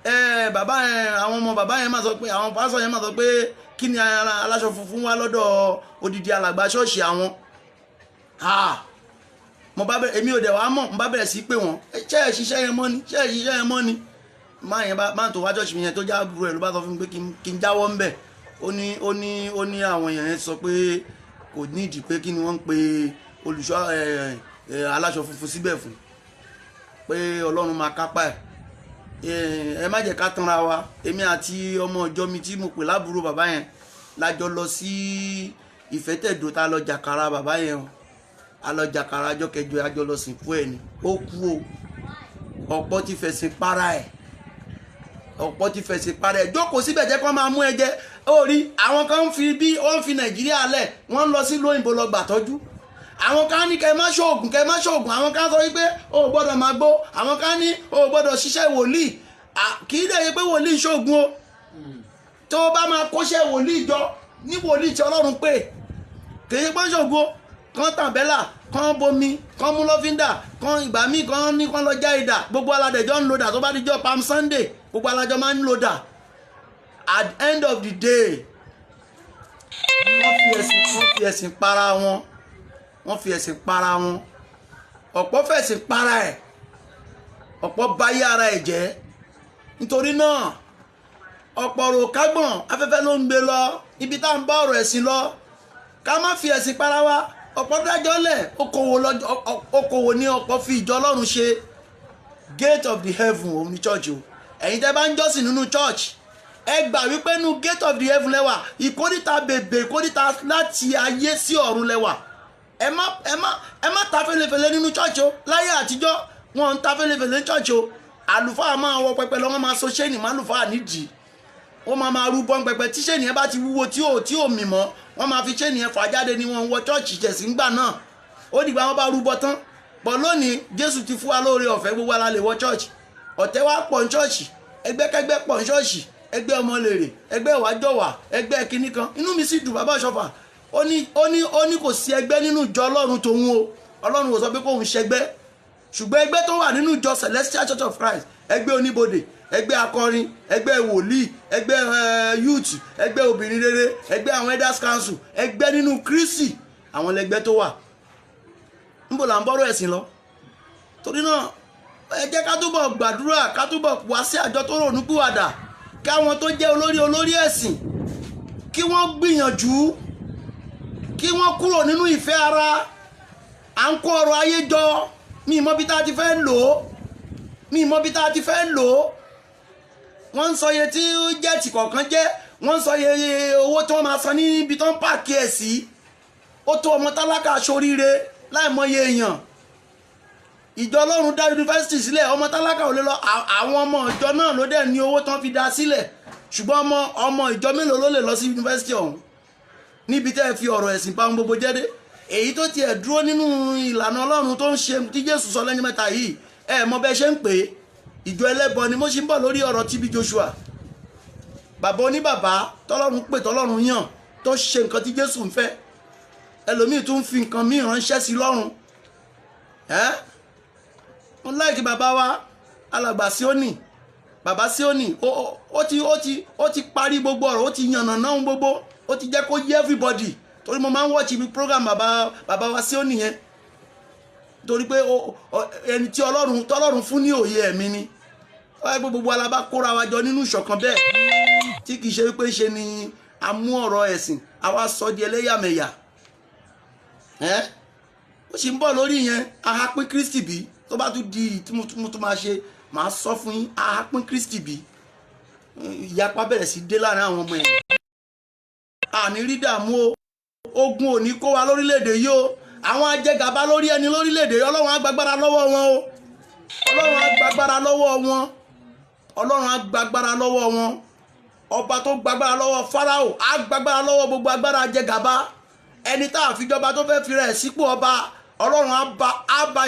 ẹ bàbá yẹn, àwọn ọmọ bàbá yẹn máa sọ pé àwọn pásítọ̀ yẹn máa sọ pé kí ni aláṣọ funfun wá lọ́dọ̀ odidi alàgbà ṣọ́ọ̀ṣì àwọn. Ah, mo bá bẹ̀rẹ̀, èmi ò dẹ̀ wá mọ̀, mo bá bẹ̀rẹ̀ sí pé wọ́n, ṣé ẹ̀ ṣiṣẹ́ yẹn mọ́ ni? Ṣé ẹ̀ ṣiṣẹ́ yẹn mọ́ ni? Máa yẹn bá máa tó wá church mi yẹn tó já àbúrò ẹ̀ ló bá sọ fún mi pé kí n jáwọ́ ńbẹ̀. Ó ní àwọn èèyàn yẹn sọ pé kò nídìí, pé kí ni wọ́n ń pe olùṣọ́ ẹ ẹ aláṣọ funfun síbẹ̀ fún, pé Ọlọ́run máa kápá ẹ̀. Ẹ má jẹ́ ká tanra wa. Èmi àti ọmọ ìjọ mi tí mo pè lábúrò bàbá yẹn la jọ lọ sí Ìfẹ́tẹ̀dó, tá a lọ jàkàrà bàbá yẹn o. A lọ jàkàrà ọjọ́ kẹjọ, a jọ lọ sìnkú ẹ̀ ni. Ó kú o. Ọ̀pọ̀ ti fẹ̀sìn para ẹ̀, ọ̀pọ̀ ti fẹ̀sìn para ẹ̀. Jókòó síbẹ̀, jẹ́ kó máa mú ẹ jẹ. Ó rí àwọn kan ń fi bí wọ́n ń fi Nàìjíríà lẹ̀, wọ́n ń lọ sí lóyìnbó lọ gbàtọ́jú. Àwọn kan ní kẹ́ má ṣoògùn, kẹ́ má ṣoògùn. Àwọn kan sọ wípé o ò gbọ́dọ̀ máa gbó. Àwọn kan ní o ò gbọ́dọ̀ ṣiṣẹ́ wòlíì. Kì í dẹ̀ yẹ pé wòlíì ṣoògùn o. Tó o bá máa kóṣẹ́ wòlíì jọ ní wòlíì tí Ọlọ́run pè, kì í ṣe pé ṣoògùn o. Kán tàbẹ́là, kán bomi, kán mú lọ́fíńdà, kán ìgbà míì, kán ní kán lọ já ìdà. Gbogbo aládẹ̀jọ́ ń lo dà. Tó bá dijọ́ Palm Sunday, gbogbo alájọ máa ń lo dà. At the end of the day, wọ́n fi ẹ̀sìn para wọn, wọ́n fi ẹ̀sìn para wọn. Ọ̀pọ̀ fẹ̀sìn para ẹ̀, ọ̀pọ̀ báyé ara ẹ̀ jẹ́. Nítorí náà, ọ̀pọ̀ ọ̀rọ̀ kágbọ̀n afẹ́fẹ́ ló ń gbé lọ. Ibi tá à ń bá ọ̀rọ̀ ẹ̀sìn lọ, ká má fi ẹ̀sìn para wa. Ọ̀pọ̀ dájọ́ lẹ̀, okòwò ní ọ̀pọ̀ fi ìjọ Ọlọ́run ṣe. Gate of the heaven òun ní church o. Ẹ̀yin tẹ́ bá ń jọ́sìn nínú church, ẹ gbà wípé nínú gate of the heaven lẹ́wà, ìkóríta bèbè, ìkóríta láti ayé sí ọ̀run lẹ́wà. Ẹ má ta fẹ́lẹ́fẹ́lẹ́ nínú church o. Láyé àtijọ́, wọn ń ta fẹ́lẹ́fẹ́lẹ́ ní church o. Àlùfáà máa wọ pẹpẹ lọ, wọ́n máa so chain mọ́ àlùfáà nídìí, wọ́n máa máa rú bọ́n pẹpẹ. Tí chain yẹn bá ti wúwo, tí ò mì mọ́, wọ́n máa fi chain yẹn fà jáde ní wọ́n wọ church jẹ̀sí ńgbà náà. Ó dìgbà wọ́n bá rúbọ tán. Pọ̀ lónìí, Jésù ti fún wa lóore ọ̀fẹ́, gbogbo ara lè wọ church. Ọ̀tẹ̀ wa pọ̀ ní church, ẹgbẹ́kẹ́gbẹ́ pọ̀ ní church, ẹgbẹ́ ọmọlèrè, ẹgbẹ́ ìwájọwà, ẹgbẹ́ kinní kan. Inú mi sì dùn, bàbá ṣọfà, ó ní kò sí ẹgbẹ́ nínú ìjọ Ọlọ́run tòun o. Ọlọ́run ò sọ pé kóun ṣẹgbẹ́, ṣùgbọ́n ẹgbẹ́ tó wà nínú ìjọ Celestial Church of Christ, ẹgbẹ́ oníbodè, ẹgbẹ́ akọrin, ẹgbẹ́ wòlíì, ẹgbẹ́ youth, ẹgbẹ́ obìnrin rere, ẹgbẹ́ àwọn elders council, ẹgbẹ́ nínú Kristi, àwọn lẹgbẹ́ tó wà. Níbo là ń bọ́rọ̀ ẹ̀sìn lọ? Torí náà, ẹ jẹ́ ká túbọ̀ gbàdúrà, ká túbọ̀ wá sí àjọ tó rònú pìwàdà, káwọn tó jẹ́ olórí olórí ẹ̀sìn kí wọ́n gbìyànjú kí wọ́n kúrò nínú ìfẹ́ ara. À ń kó ọrọ̀ ayé jọ, mi mọ bí tá a ti fẹ́ lò ó, mi mọ bí tá a ti fẹ́ lò ó. Wọ́n ń sọ iye tí jet kọ̀ọ̀kan jẹ́, wọ́n ń sọ iye owó tí wọ́n máa san níbi tó ń park ẹ̀ sí. Ó tó ọmọ tálákà aṣoríire láì mọye èèyàn. Ìjọ Ọlọ́run dá yunifásitì sílẹ̀, ọmọ tálákà ò lè lọ. Àwọn ọmọ ìjọ náà ló dẹ̀ ní owó tán fi dá sílẹ̀, ṣùgbọ́n ọmọ ìjọ mélòó ló lè lọ sí yunifásitì ọ̀hún níbi tẹ́ ẹ fi ọ̀rọ̀ ẹ̀sìn pa ohun gbogbo jẹ́ dé? Èyí tó tiẹ̀ dúró nínú ìlànà Ọlọ́run, tó ń ṣe tí Jésù sọ lẹ́yìn mẹ́ta yìí, ẹ mọ bẹ́ẹ̀ ṣe ń pè é, ìjọ ẹlẹ́bọ ni. Mo ṣe ń bọ̀ lórí ọ̀rọ̀ TB Joshua, bàbá oníbàbá tọ́lọ́run pè, tọ́lọ́run yàn, tó ṣe nǹkan tí Jésù ń fẹ́. Ẹlòmíì tún fi nǹkan míì ránṣẹ́ sí lọ́run. Ẹ́ mo like bàbá wa, alàgbà Síónì, bàbá Síónì. Ó ti parí gbogbo ọ̀rọ̀, ó ti yànnà náà gbogbo, ó ti jẹ́ kó yé everybody, torí mo máa ń watch ibi program bàbá wa Síónì yẹn, torí pé ẹni tí Ọlọ́run tọ́lọ́run fún ní òye ẹ̀mí ni. Wáyé pé gbogbo alábá kóra wa jọ nínú ìṣọ̀kan bẹ́ẹ̀, tí kì í ṣe wípé ṣe ni a mú ọ̀rọ̀ ẹ̀sìn àwa sọ di ẹlẹ́yàmẹ̀yà. Ẹ́ ó sì ń bọ̀ lórí yẹn. Ahapín Kristi bí tó bá tún di tí mo tún máa ṣe, màá sọ fún yín. Ahapín Kristi bí ìyapa bẹ̀rẹ̀ sí dé láàrin àwọn ọmọ ẹ̀yìn. Àní rí dààmú o. Ogun ò ní kó wa lórílẹ̀‐èdè yìí o. Àwọn ajẹgàba lórí ẹni lórílẹ̀‐èdè yìí, Ọlọ́run á gbàgbára lọ́wọ́ wọn o. Ọlọ́run á gbàgbára lọ́wọ́ wọn. Ọlọ́run á gbàgbára lọ́wọ́ wọn. Ọba tó gbàgbára lọ́wọ́ Fáráò á gbàgbára lọ́wọ́ gbogbo agbára ajẹgàba. Ẹni tá a fi jọba tó fẹ́ fi rẹ̀ sípò ọba, Ọlọ́run á ba